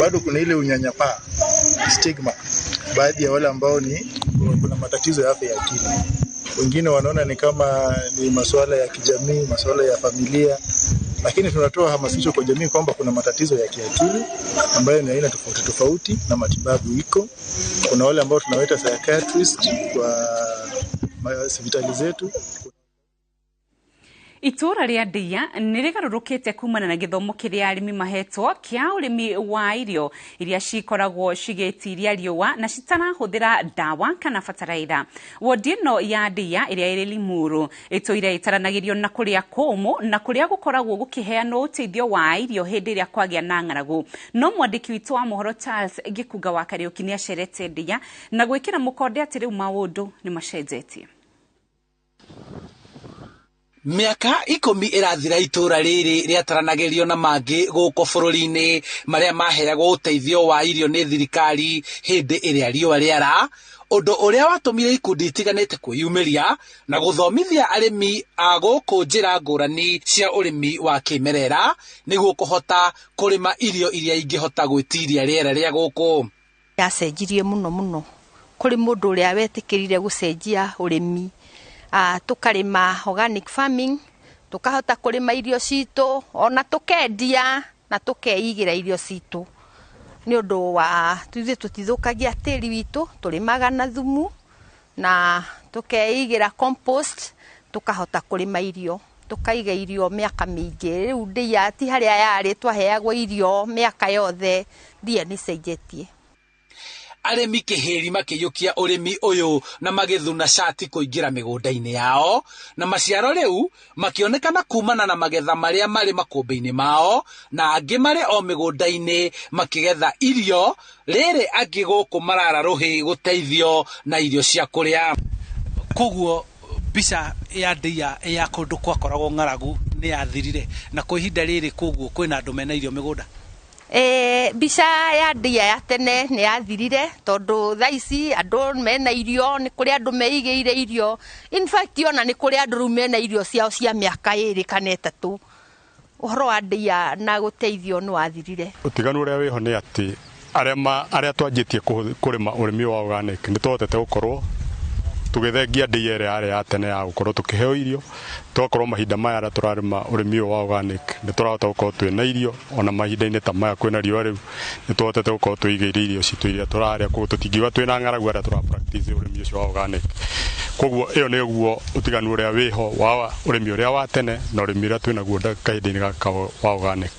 Bado kuna ile unyanyapaa, stigma, baadhi ya wale ambao ni kuna matatizo ya afya ya akili. Wengine wanaona ni kama ni masuala ya kijamii, masuala ya familia, lakini tunatoa hamasisho kwa jamii kwamba kuna matatizo ya kiakili ambayo ni aina tofauti tofauti na matibabu iko. Kuna wale ambao tunawaita psychiatrist kwa hospitali zetu. Itura rĩa Ndia nĩ rĩgarũrũkĩte kumana na gĩthomo kĩrĩa arĩmi mahetwo kĩa ũrĩmi wa irio iria cikoragwo cigĩtiria riũa na citarahũthĩra ndawa kana bataraitha. Wodi ĩno ya Ndia ĩrĩa ĩrĩ Limuru ĩtũire ĩtaranagĩrio na kũrĩa kũmũ na kũrĩa gũkoragwo gũkĩheanwo ũteithio wa irio hĩndĩ ĩrĩa kwagĩa na ng'aragu. No mwandĩki witũ wa mohoro Charles Gĩkunga wa Kariũki nĩ acerete Ndia na gwĩkĩra mũkonde atĩ rĩu maũndũ nĩ macenjetie. Mĩaka 10 ĩrathira itũra rĩrĩ rĩataranagĩrio na mangĩ gũkũ bũrũri-inĩ marĩa maheagwo ũteithio wa irio nĩ thirikari hĩndĩ ĩrĩa riũa rĩara, ũndũ ũrĩa watũmire ikundi itiganĩte kwĩyumĩria na gũthomithia arĩmi a gũkũ njĩra ngũrani cia ũrĩmi wa kĩmerera nĩguo kũhota kũrĩma irio iria ingĩhota gwĩtiria rĩera rĩa gũkũ. Yacenjirie mũno mũno kũrĩ mũndũ ũrĩa wetĩkĩrire gũcenjia ũrĩmi. Tukarĩma organic farming, tukahota kũrĩma irio citũ ona tukendia na tukeigĩra irio citũ. Nĩ ũndũ wa ithuĩ tũtithũkagia tĩri witũ, tũrĩmaga na thumu na tũkeigĩra compost, tũkahota kũrĩma irio, tũkaiga irio mĩaka mĩingĩ. Rĩu ndia ti harĩa yarĩ twaheagwo irio mĩaka yothe, ndia nĩ cenjetie. Arĩmi kĩhĩri makĩiyũkia ũrĩmi ũyũ na magĩthuna cati kũingĩra mĩgũnda-inĩ yao, na maciaro rĩu makĩonekana kumana na magetha marĩa marĩ makũmbĩ-inĩ mao, na angĩ marĩ o mĩgũnda-inĩ makĩgetha irio, rĩrĩ angĩ gũkũ marara rũhĩ gũteithio na irio cia kũrĩa. Koguo mbica ya ndia ya kũndũ gwakoragwo ng'aragu nĩ yathirire, na kwa ihinda rĩrĩ koguo kwĩna andũ mena irio mĩgũnda. Mbica ya ndia ya tene nĩ yathirire tondũ thaa ici andũ mena irio, nĩ kũrĩ andũ meigĩire irio. In fact ona nĩ kũrĩ andũ rĩu mena irio ciao cia mĩaka 2 kana 3. Ũhoro wa ndia na gũteithio nĩ wathirire. Ũtiganu ũrĩa wĩho nĩ atĩ arĩa twanjĩtie kũrĩma ũrĩmi wa organic nĩ tũhotete gũkorwo tũgĩthengia ndia ĩrĩa yarĩ ya tene ya gũkorwo tũkĩheo irio, tũgakorwo mahinda maya arĩa tũrarĩma ũrĩmi ũyũ wa organic nĩ tũrahota gũkorwo twĩna irio, ona mahinda-inĩ ta maya kwĩna riũa rĩu nĩ tũhotete gũkorwo twĩigĩire irio citũ iria tũrarĩa, koguo tũtingiuga twĩna ng'aragu arĩa tũra practice ũrĩmi ũcio wa organic. Koguo ĩyo nĩguo ũtiganu ũrĩa wĩho wa ũrĩmi ũrĩa wa tene na ũrĩmi ũrĩa twĩnaguo kahinda-inĩ gaka wa organic.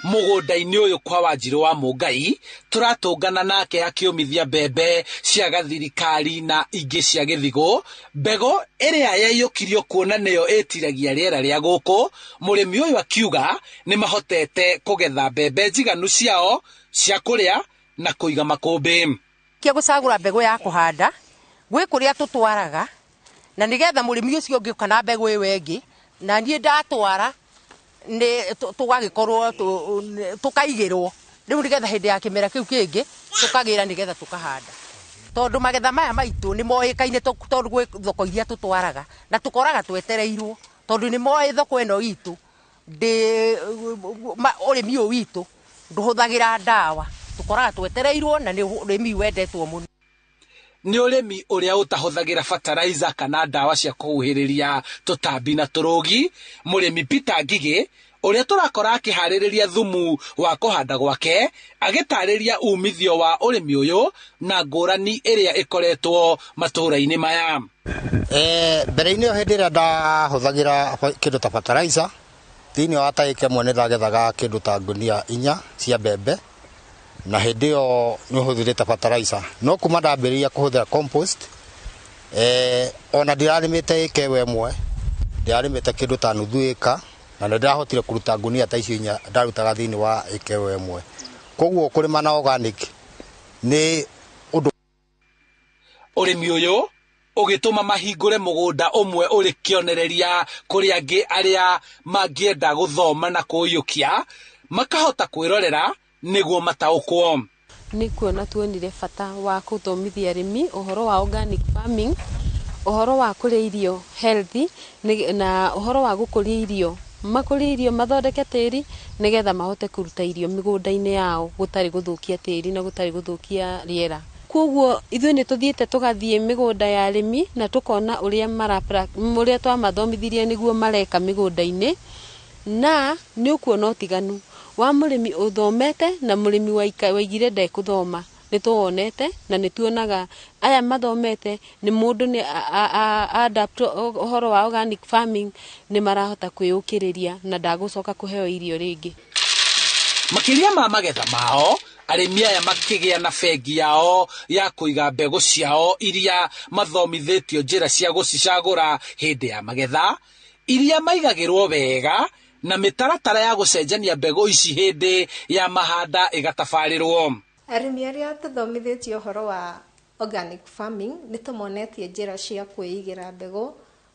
Mũgũnda-inĩ ũyũ kwa Wanjirũ wa Mũngai tũratũngana nake akĩũmithia mbembe cia gathirikari na ingĩ cia gĩthigũ, mbegũ ĩrĩa yaiyũkirio kuona nĩyo ĩtiragia rĩera rĩa gũkũ. Mũrĩmi ũyũ akiuga nĩ mahotete kũgetha mbembe njiganu ciao cia kũrĩa na kũiga makũmbĩ. Kia gũcagũra mbegũ ya kũhanda gwĩ kũrĩa tũtwaraga, na nĩgetha mũrĩmi ũcio ũngĩ kana mbegũ ĩyo ĩngĩ na niĩ ndatwara nĩ tũgagĩkorwo tũkaigĩrwo rĩu nĩgetha hĩndĩ ya kĩmera kĩu kĩngĩ tũkagĩra nĩgetha tũkahanda, tondũ magetha maya maitũ nĩ moĩkaine tondũ gwĩ thoko iria tũtwaraga na tũkoraga twetereirwo tondũ nĩ moĩ thoko ĩno itũ ũrĩmi ũyũ witũ ndũhũthagĩra ndawa, tũkoraga twetereirwo na nĩ ũrĩmi wendetwo mũno. Nĩ ũrĩmi ũrĩa ũtahũthagĩra fertilizer kana ndawa cia kũhuhĩrĩria tũtambi na tũrũgi. Mũrĩmi Peter Ngigĩ ũrĩa tũrakora akĩharĩrĩria thumu wa kũhanda gwake agĩtarĩria umithio wa ũrĩmi ũyũ na ngũrani ĩrĩa ĩkoretwo matũũra-inĩ maya. Mbere-inĩ ĩyo hĩndĩ ĩrĩa ndahũthagĩra kĩndũ ta fertilizer thĩinĩ wa ta ĩka ĩmwe nĩ ndagethaga kĩndũ ta ngunia 4 cia mbembe, na hĩndĩ ĩyo nĩ ũhũthĩrĩte fertilizer. No kuma ndambĩrĩria kũhũthĩra compost, ona ndirarĩmĩte ĩka ĩyo ĩmwe, ndĩrarĩmĩte kĩndũ ta nuthu ĩka, na nĩ ndĩrahotire kũruta ngunia ta icio 4 ndarutaga thĩinĩ wa ĩka ĩyo ĩmwe. Koguo kũrĩma na organic nĩ ũndũ. Ũrĩmi ũyũ ũgĩtũma mahingũre mũgũnda ũmwe ũrĩ kĩonereria kũrĩ angĩ arĩa mangĩenda gũthoma na kũiyũkia makahota kwĩrorera nĩguo mataũkwo. Nĩ kuona tuonire bata wa kũthomithia arĩmi ũhoro wa organic farming, ũhoro wa kũrĩa irio healthy na ũhoro wa gũkũria irio, makũrie irio mathondeke tĩri nĩgetha mahote kũruta irio mĩgũnda-inĩ yao gũtarĩ gũthũkia tĩri na gũtarĩ gũthũkia rĩera. Koguo ithuĩ nĩ tũthiĩte tũgathiĩ mĩgũnda ya arĩmi na tũkona ũrĩa twamathomithirie nĩguo mareka mĩgũnda-inĩ, na nĩ ũkuona ũtiganu wa mũrĩmi ũthomete na mũrĩmi waigire ndekũthoma. Nĩ tũwonete na nĩ tuonaga aya mathomete nĩ mũndũ nĩ adapt ũhoro wa organic farming nĩ marahota kwĩyũkĩrĩria na ndagũcoka kũheo irio rĩngĩ. Makĩria ma magetha mao, arĩmi aya makĩgĩa na bengi yao ya kũiga mbegũ ciao iria mathomithĩtio njĩra cia gũcicagũra hĩndĩ ya magetha, iria maigagĩrwo wega na mĩtaratara ya gũcenjania mbegũ ici hĩndĩ ya mahanda ĩgatabarĩrwo. Arĩmi arĩa tũthomithĩtio ũhoro wa organic farming nĩ tũmonetie njĩra cia kwĩigĩra mbegũ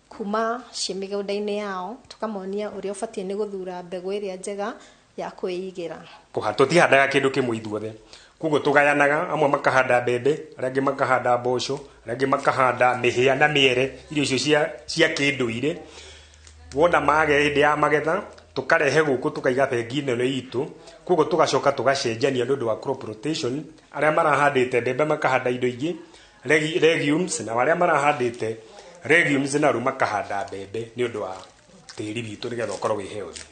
kuma ciĩ mĩgũnda-inĩ yao, tũkamonia ũrĩa ũbatiĩ nĩ gũthura mbegũ ĩrĩa njega ya kwĩigĩra. Tũtihandaga kĩndũ kĩmwe ithuothe, koguo tũgayanaga, amwe makahanda mbembe, arĩa angĩ makahanda mboco, arĩa angĩ makahanda mĩhĩa na mĩere, irio icio cia kĩndũire. Wona mage hĩndĩ ya magetha tukarehe guku tukaiga bengi-inĩ ĩno itũ, koguo tugacoka tugacenjania nĩ ũndũ wa crop rotation, arĩa marahandĩte mbembe makahanda indo ingĩ legumes, na arĩa marahandĩte legumes na rĩu makahanda mbembe nĩ ũndũ wa tĩri witũ nĩgetha ũkorwo wĩ healthy.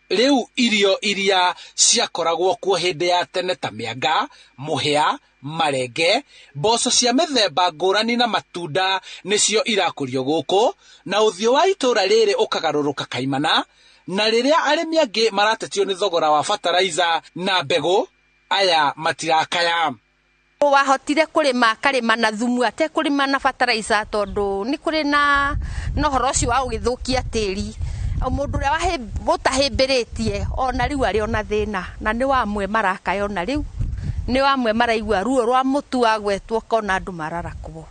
Rĩu irio iria ciakoragwo kuo hĩndĩ ya tene ta mĩanga, mũhĩa, marenge, mboco cia mĩthemba ngũrani na matunda nĩcio irakũrio gũkũ, na ũthiũ wa itũũra rĩrĩ ũkagarũrũka kaimana, na rĩrĩa arĩmi angĩ maratetio nĩ thogora wa bataraiza na mbegũ, aya matirakaya. Wahotire kũrĩma akarĩma na thumu atekũrĩma na bataraiza, tondũ nĩ kũrĩ na ũhoro ũcio wa gũgĩthũkia tĩri. Mũndũ ũrĩa ũtahĩmbĩrĩtie ona rĩu arĩ ona thĩna, na nĩ wamwe marakaya ona rĩu, nĩ wamwe maraigua ruo rwa mũtu wagwetwo kona andũ mararakwo.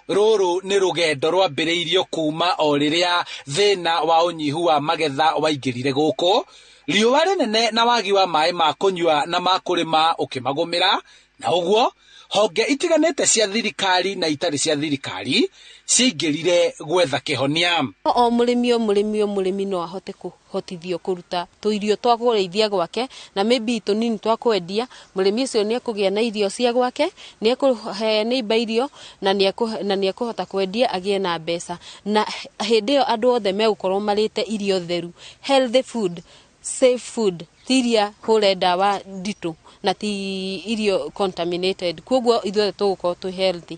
Rũrũ nĩ rũgendo rwambĩrĩirio kuma o rĩrĩa thĩna wa ũnyihu wa magetha waingĩrire gũkũ, riũa rĩnene na wagi wa maĩ ma kũnyua na ma kũrĩma ũkĩmagũmĩra, na ũguo honge itiganĩte cia thirikari na itarĩ cia thirikari ciaingĩrire gwetha kĩhonia. O mũrĩmi o mũrĩmi o mũrĩmi no ahote kũhotithio kũruta tũirio twa kũrĩithia gwake na maybe tũnini twa kwendia. Mũrĩmi ũcio nĩ ekũgĩa na irio cia gwake, nĩ ekũhe neighbor irio na nĩ ekũhota kwendia agĩe na mbeca, na hĩndĩ ĩyo andũ othe megũkorwo marĩte irio theru, healthy food, safe food, ti iria hũre ndawa nditũ na ti irio contaminated. Koguo ithuothe tũgũkorwo twĩ healthy.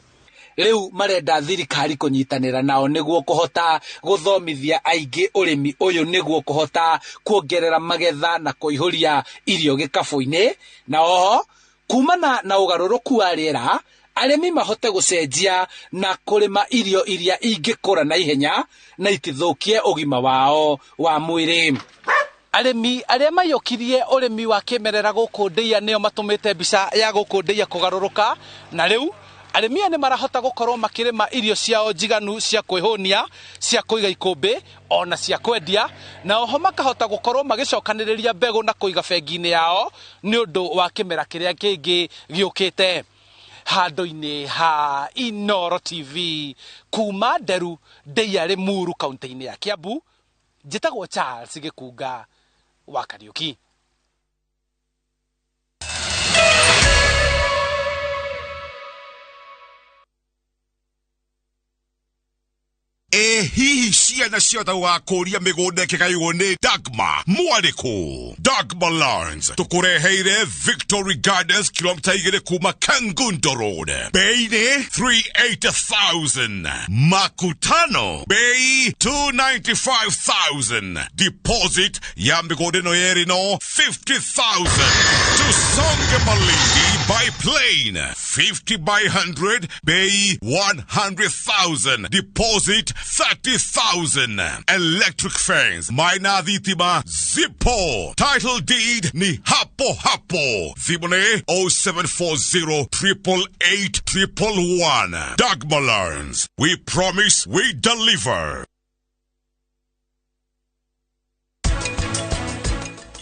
Rĩu marenda thirikari kũnyitanĩra nao nĩguo kũhota gũthomithia aingĩ ũrĩmi ũyũ, nĩguo kũhota kuongerera magetha na kũihũria irio gĩkabũ-inĩ, na oho kumana na ũgarũrũku wa rĩera arĩmi mahote gũcenjia na kũrĩma irio iria ingĩkũra na ihenya na itithũkie ũgima wao wa mwĩrĩ. Arĩmi arĩa maiyũkirie ũrĩmi wa kĩmerera gũkũ Ndeiya nĩo matũmĩte mbica ya gũkũ Ndeiya kũgarũrũka, na rĩu arĩmi aya nĩ marahota gũkorwo makĩrĩma irio ciao njiganu cia kwĩhũnia, cia kũiga ikũmbĩ ona cia kwendia, na oho makahota gũkorwo magĩcokanĩrĩria mbegũ na kũiga bengi-inĩ yao nĩ ũndũ wa kĩmera kĩrĩa kĩngĩ gĩũkĩte. Handũ-inĩ ha Inooro TV kuma Nderu, Ndeiya Limuru, kaunti-inĩ ya Kiambu, njĩtagwo Charles Gĩkunga wa Kariuki. Ĩ hihi ciana ciothe gũgakũria mĩgũnda ĩkĩgaywo nĩ Dagma mwarĩkũ? Dagma Lands tũkũreheire Victory Gardens, kilomita 2 kuma Kangundo Road, bei nĩ 380,000, makutano bei 295,000, deposit ya mĩgũnda ĩno yerĩ no 50,000. Tusonge Malindi by plane, 50 by 100, bei 100,000, deposit 30,000. Electric fence, maina thitima zipo, title deed ni hapo hapo. Thimũ nĩ 0740 888 111. Dagma Lands, we promise we deliver.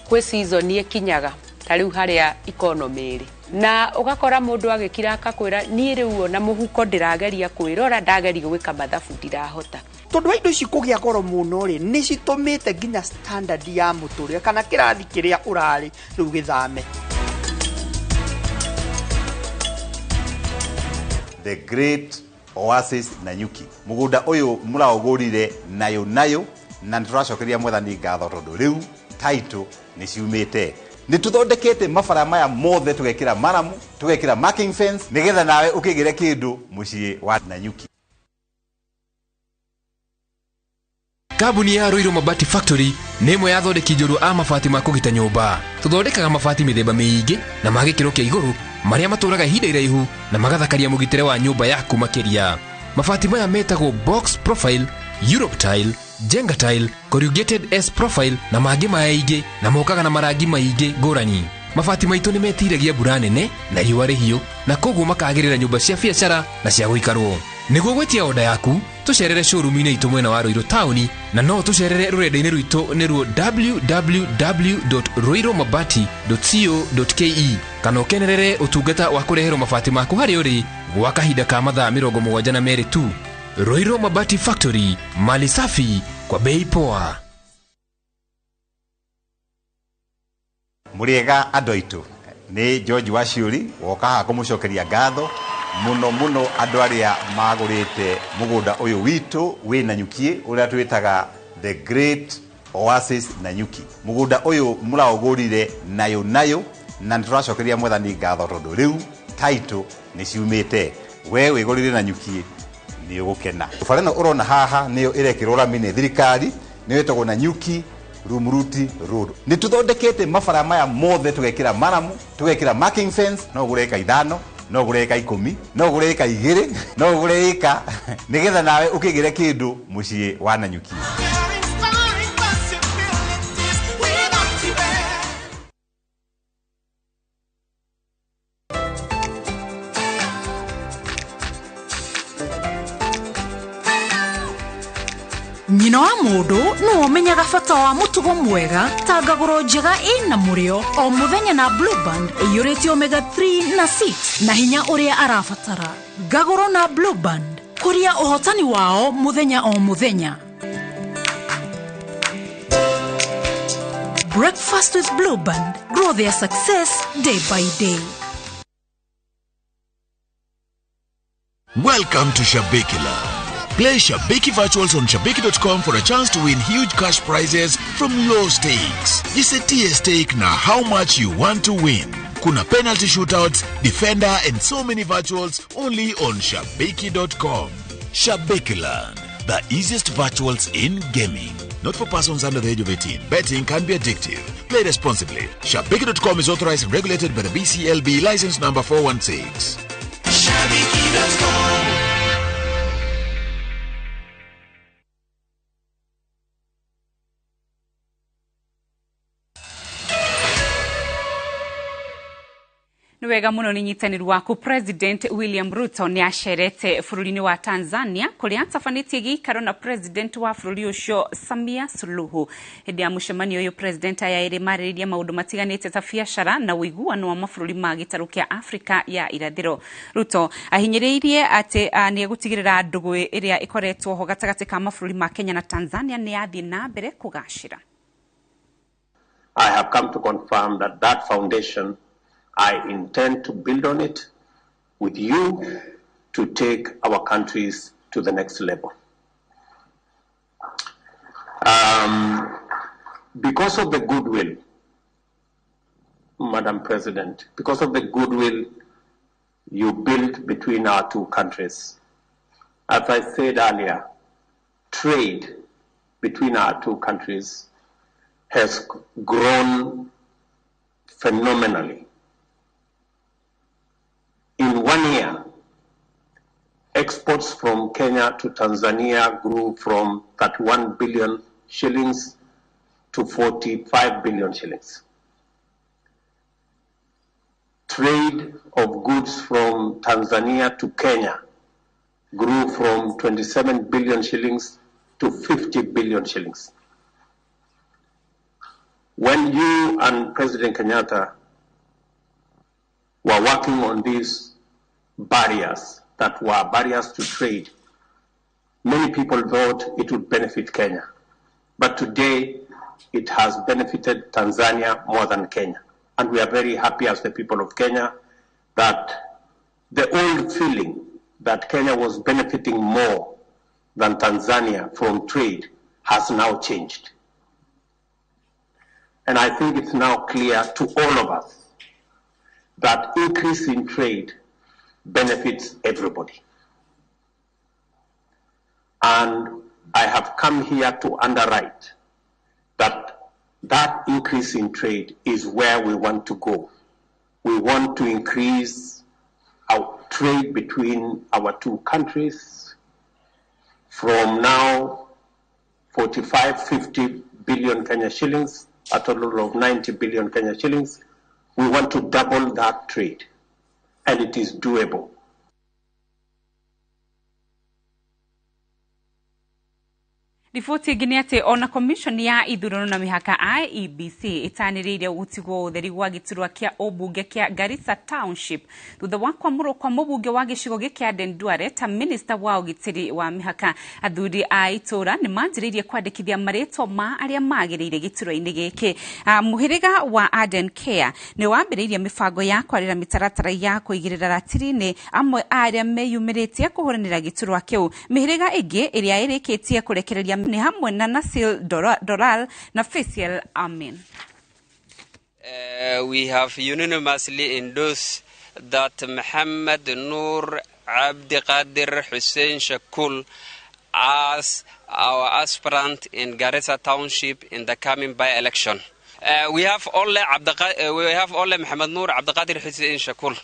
Kwĩ season ĩkinyaga ta rĩu harĩa economy ĩrĩ, na ũgakora mũndũ agĩkira akakwĩra niĩ rĩu ona mũhuko ndĩrageria kwĩrora, ndageria gwĩka mathabu ndirahota. Tondũ wa indo ici kũgĩa goro mũno rĩ, nĩ citũmĩte nginya standard ya mũtũrĩre kana kĩrathi kĩrĩa ũrarĩ rĩu gĩthame. The Great Oasis Nanyuki, mũgũnda ũyũ mũraũgũrire nayo nayo, na nĩtũracokeria mwathani ngatho tondũ rĩu title nĩ ciumĩte. Nĩ tũthondekete mabara maya mothe, tũgekĩra maramu, tũgekĩra marking fence, nĩgetha nawe ũkĩgĩre kĩndũ mũciĩ wa Nanyuki. Kambuni ya Ruiru Mabati Factory nĩ ĩmwe ya athondeki njorua a mabati ma kũgita nyũmba. Tũthondekaga mabati mĩthemba mĩingĩ na ma gĩkĩro kĩa igũrũ marĩa matũraga ihinda iraihu na magathakaria mũgitĩre wa nyũmba yaku makĩria. Mabati maya metagwo box profile, Europe tile, Jenga tile, corrugated S profile na mangĩ maingĩ, na mokaga na marangi maingĩ ngũrani. Mabati maitũ nĩ metiragia mbura nene na riũa rĩhiũ, na koguo makagĩrĩra nyũmba cia biacara na cia gũikarwo. Nĩguo gwĩtia oda yaku, tũcerere showroom-inĩ itũ mwena wa Ruiru taũni, na no tũcerere rũrenda-inĩ rwitũ nĩruo www.ruirumabati.co.ke, kana ũkenerere ũtungata wa kũreherwo mabati maku harĩa ũrĩ gwa kahinda ka mathaa 72 tu. Ruiru Mabati Factory, mali safi kwa bei poa. Mũrĩega andũ aitũ, nĩ George Waciũri woka haha kũmũcokeria ngatho mũno mũno andũ arĩa magũrĩte mũgũnda ũyũ witũ wĩ Nanyuki, ũrĩa twĩtaga The Great Oasis Nanyuki. Mũgũnda ũyũ mũraũgũrire nayo nayo, na nĩ tũracokeria mwathani ngatho tondũ rĩu title nĩ ciumĩte. We wĩgũrĩre Nanyuki nĩ ũgũkena. Bara ĩno ũrona haha nĩyo ĩrekĩrwo rami nĩ thirikari, nĩyo ĩtagwo Nanyuki Rumuruti Road. Nĩ tũthondekete mabara maya mothe, tũgekĩra maramu, tũgekĩra marking fence. No ũgũre ĩka 5, no ũgũre ĩka 10, no ũgũre ĩka 2, no ũgũre ĩka, nĩgetha nawe ũkĩgĩre kĩndũ mũciĩ wa Nanyuki. Nyina wa mũndũ nĩwe ũmenyaga bata wa mũtugo mwega ta ngagũro njega ĩna mũrĩo o mũthenya na Blue Band ĩiyũrĩte omega 3 na 6 na hinya ũrĩa arabatara. Ngagũro na Blue Band, kũria ũhotani wao mũthenya o mũthenya. Breakfast with Blue Band, grow their success day by day. Welcome to Shabiki Land. Play Shabiki Virtuals on Shabiki.com for a chance to win huge cash prizes from low stakes. Jisetie stake na how much you want to win. Kuna penalty shootouts, defender and so many virtuals only on Shabiki.com. Shabiki Land, the easiest virtuals in gaming. Not for persons under the age of 18. Betting can be addictive. Play responsibly. Shabiki.com is authorized and regulated by the BCLB, license number 416. Shabiki.com. Nĩ wega mũno nĩ nyitanĩru waku. President William Ruto nĩ acerete bũrũri-inĩ wa Tanzania kũrĩa atabanĩtie gĩikaro na President wa bũrũri ũcio Samia Suluhu. Hĩndĩ ya mũcemanio ũyũ, President aya erĩ marĩrĩria maũndũ matiganĩte ta biacara na ũiguano wa mabũrũri ma gĩtarũ kĩa Afrika ya irathĩro. Ruto ahinyĩrĩirie atĩ nĩ egũtigĩrĩra ndũgũ ĩrĩa ĩkoretwo ho gatagatĩ ka mabũrũri ma Kenya na Tanzania nĩ yathiĩ na mbere kũgacĩra. I have come to confirm that that foundation, I intend to build on it with you to take our countries to the next level. Because of the goodwill, Madam President, because of the goodwill you built between our two countries, as I said earlier, trade between our two countries has grown phenomenally. In 1 year, exports from Kenya to Tanzania grew from 31 billion shillings to 45 billion shillings. Trade of goods from Tanzania to Kenya grew from 27 billion shillings to 50 billion shillings. When you and President Kenyatta were working on these barriers that were barriers to trade, many people thought it would benefit Kenya. But today, it has benefited Tanzania more than Kenya. And we are very happy as the people of Kenya that the old feeling that Kenya was benefiting more than Tanzania from trade has now changed. And I think it's now clear to all of us that increase in trade benefits everybody. And I have come here to underwrite that that increase in trade is where we want to go. We want to increase our trade between our two countries from now 45, 50 billion Kenya shillings, a total of 90 billion Kenya shillings. We want to double that trade, and it is doable. Riboti ĩngĩ nĩ atĩ ona commission ya ithurano na mĩhaka IEBC ĩtanĩrĩire gũtigwo ũtheri gwa gĩturwa kĩa ũmbunge kĩa Garissa Township thutha wa kwamũrwo kwa mũmbunge wa gĩcigo gĩkĩ Aden Duale ta minista wa ũgitĩri wa mĩhaka. Athuri a itũra nĩ manjĩrĩirie kwandĩkithia marĩtwa ma arĩa magĩrĩire gĩturwa-inĩ gĩkĩ. Mũhĩrĩga wa Aden Care nĩ wambĩrĩirie mĩbango ya kwarĩra mĩtaratara ya kũigĩrĩra ratiri-inĩ amwe a arĩa meyumĩrĩtie kũhũranĩra gĩturwa kĩu. Mĩhĩrĩga ĩngĩ ĩrĩa ĩrĩkĩtie kũrekereria Nĩ hamwe na Nasil Doral na Faisal Amin. We have unanimously endorsed that Muhammad Noor Abdiqadir Hussein Shakul as our aspirant in Garissa Township in the coming by-election. We have only Muhammad Noor Abdiqadir Hussein Shakul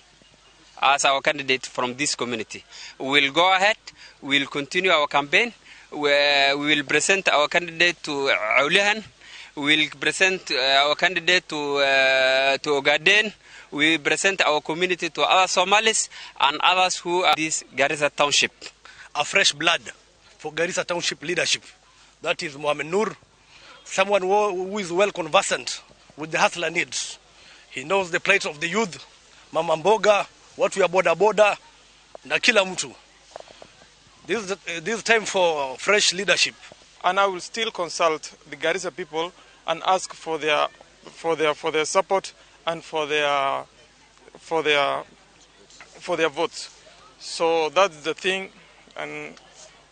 as our candidate from this community. We'll go ahead, we'll continue our campaign, we will present our candidate to Aulihan, we'll present our candidate to Ogaden, we present our community to other Somalis and others who are this Garissa Township. A fresh blood for Garissa Township leadership. That is Mohamed Noor, someone who is well conversant with the hustler needs. He knows the plight of the youth, Mama Mboga, watu ya boda boda, na kila mtu. This is time for fresh leadership. And I will still consult the Garissa people and ask for their support and for their votes. So that's the thing, and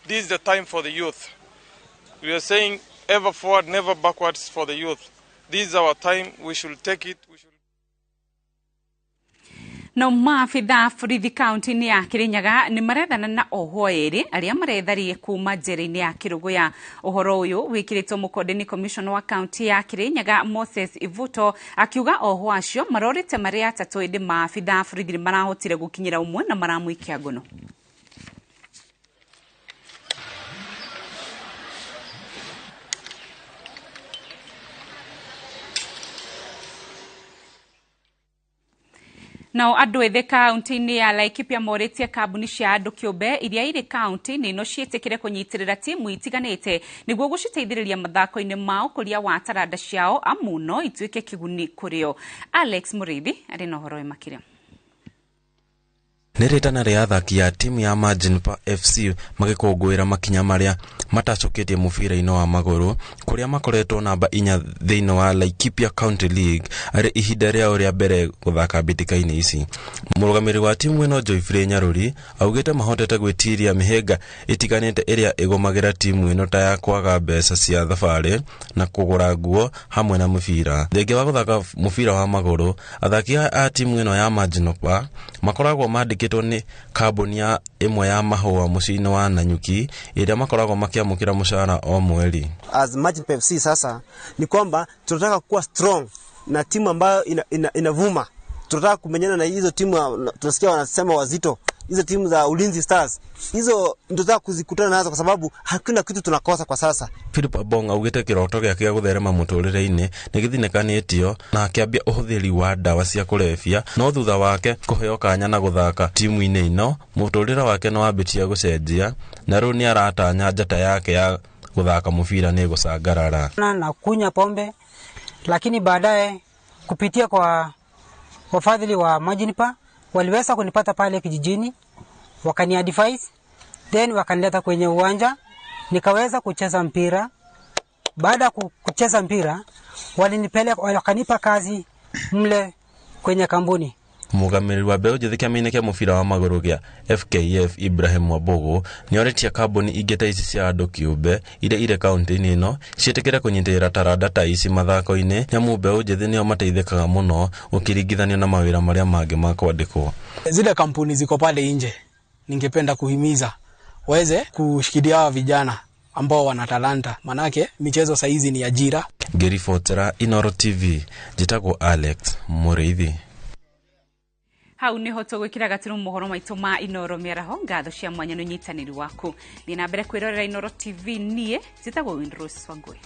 this is the time for the youth. We are saying ever forward, never backwards for the youth. This is our time. We should take it. We should. No maabitha borithi kaunti-inĩ ya Kirinyaga nĩ marethana na ohwo erĩ arĩa maretharie kuma njera-inĩ ya Kĩrũgũya. Ũhoro ũyũ wĩkĩrĩtwo mũkonde nĩ commissioner wa kaunti ya Kirinyaga Moses Ivuto akiuga ohwo acio marorĩte marĩ atatũ ĩndĩ maabitha borithi nĩ marahotire gũkinyĩra ũmwe na maramũikia ngono. Nao andũ ethĩ kaunti-inĩ ya Laikipia morĩtie kambuni cia andũ kĩũmbe iria irĩ kaunti-inĩ ĩno ciĩtĩkĩre kũnyitĩrĩra timu itiganĩte nĩguo gũciteithĩrĩria mathako-inĩ ma ũkũria wa taranda ciao amu no ituĩke kĩguni kũrĩ o. Alex Mũrĩithi arĩ na ũhoro ũyũ makĩria. Nĩ rĩtana rĩa athaki a timu ya Majinpa FC magĩkũngũĩra makinya marĩa matacũkĩtie mũbira-inĩ wa magũrũ kũrĩa makoretwo namba 4 thĩinĩ wa Laikipia County League arĩ ihinda rĩao rĩa mbere gũthaka mbĩtĩka-inĩ ici. Mũrũgamĩrĩri wa timu ĩno Joyfrey Nyarũri augĩte mahotete gwĩtiria mĩhĩnga ĩtiganĩte ĩrĩa ĩgũmagĩra timu ĩno ta ya kwaga mbeca cia thabarĩ na kũgũra nguo hamwe na mũbira. Thengia wa gũthaka mũbira wa magũrũ, athaki a timu ĩno ya Majinopa makoragwo mandĩkĩtwo nĩ kambuni ya ĩmwe ya mahũa mũciĩ-inĩ wa Nanyuki ĩrĩa makoragwo makĩamũkĩra mũcara o mweri. As Majin FC sasa ni kwamba tunataka kuwa strong na timu ambayo inavuma. Tunataka kumenyana na hizo timu tunasikia wanasema wazito, hizo timu za Ulinzi Stars, hizo tunataka kuzikutana nazo kwa sababu hakuna kitu tunakosa kwa sasa. Philip Abong augite kiroto gĩake gĩa gũtherema mũtũrĩre-inĩ nĩ gĩthinĩkanĩtio na akĩambia ũhũthĩri wa ndawa cia kũrebia, no thutha wake kũheo kanya na gũthaka timu-inĩ ĩno mũtũrĩre wake nĩ wambĩtie gũcenjia na rĩu nĩ aratanya njata yake ya gũthaka mũbira nĩ gũcangarara. Na kunywa pombe, lakini baadaye kupitia kwa wafadhili wa Majinipa waliweza kunipata pale kijijini, wakaniadvise, then wakanileta kwenye uwanja nikaweza kucheza mpira. Baada ya kucheza mpira walinipeleka, wakanipa kazi mle kwenye kampuni. Mũrũgamĩrĩri wa mbeũ njĩthĩ kĩama-inĩ kĩa mũbira wa magũrũ gĩa FKF Ibrahim Wambugu nĩorĩtie kambuni ingĩ ta ici cia andũ kĩũmbe iria irĩ kaunti-inĩ ĩno ciĩtĩkĩre kũnyitĩrĩra taranda ta ici mathako-inĩ nĩamu mbeũ njĩthĩ nĩo mateithĩkaga mũno ũkĩringithanio na mawĩra marĩa mangĩ ma kwandĩkwo. Zile kampuni ziko pale nje, ningependa kuhimiza waweze kushikilia hawa vijana ambao wana talanta, manake michezo saizi ni ajira. Ngĩribotera Inooro TV, njĩtagwo Alex Mũrĩithi. Hau niho tũgwĩkĩra gaturu mohoro maitũ ma Inooro mĩaraho. Ngatho cia mwanya nĩ ũnyitanĩri waku. Thiĩ na mbere kwĩrorera Inooro TV. Niĩ njĩtagwo Winrose Wangui.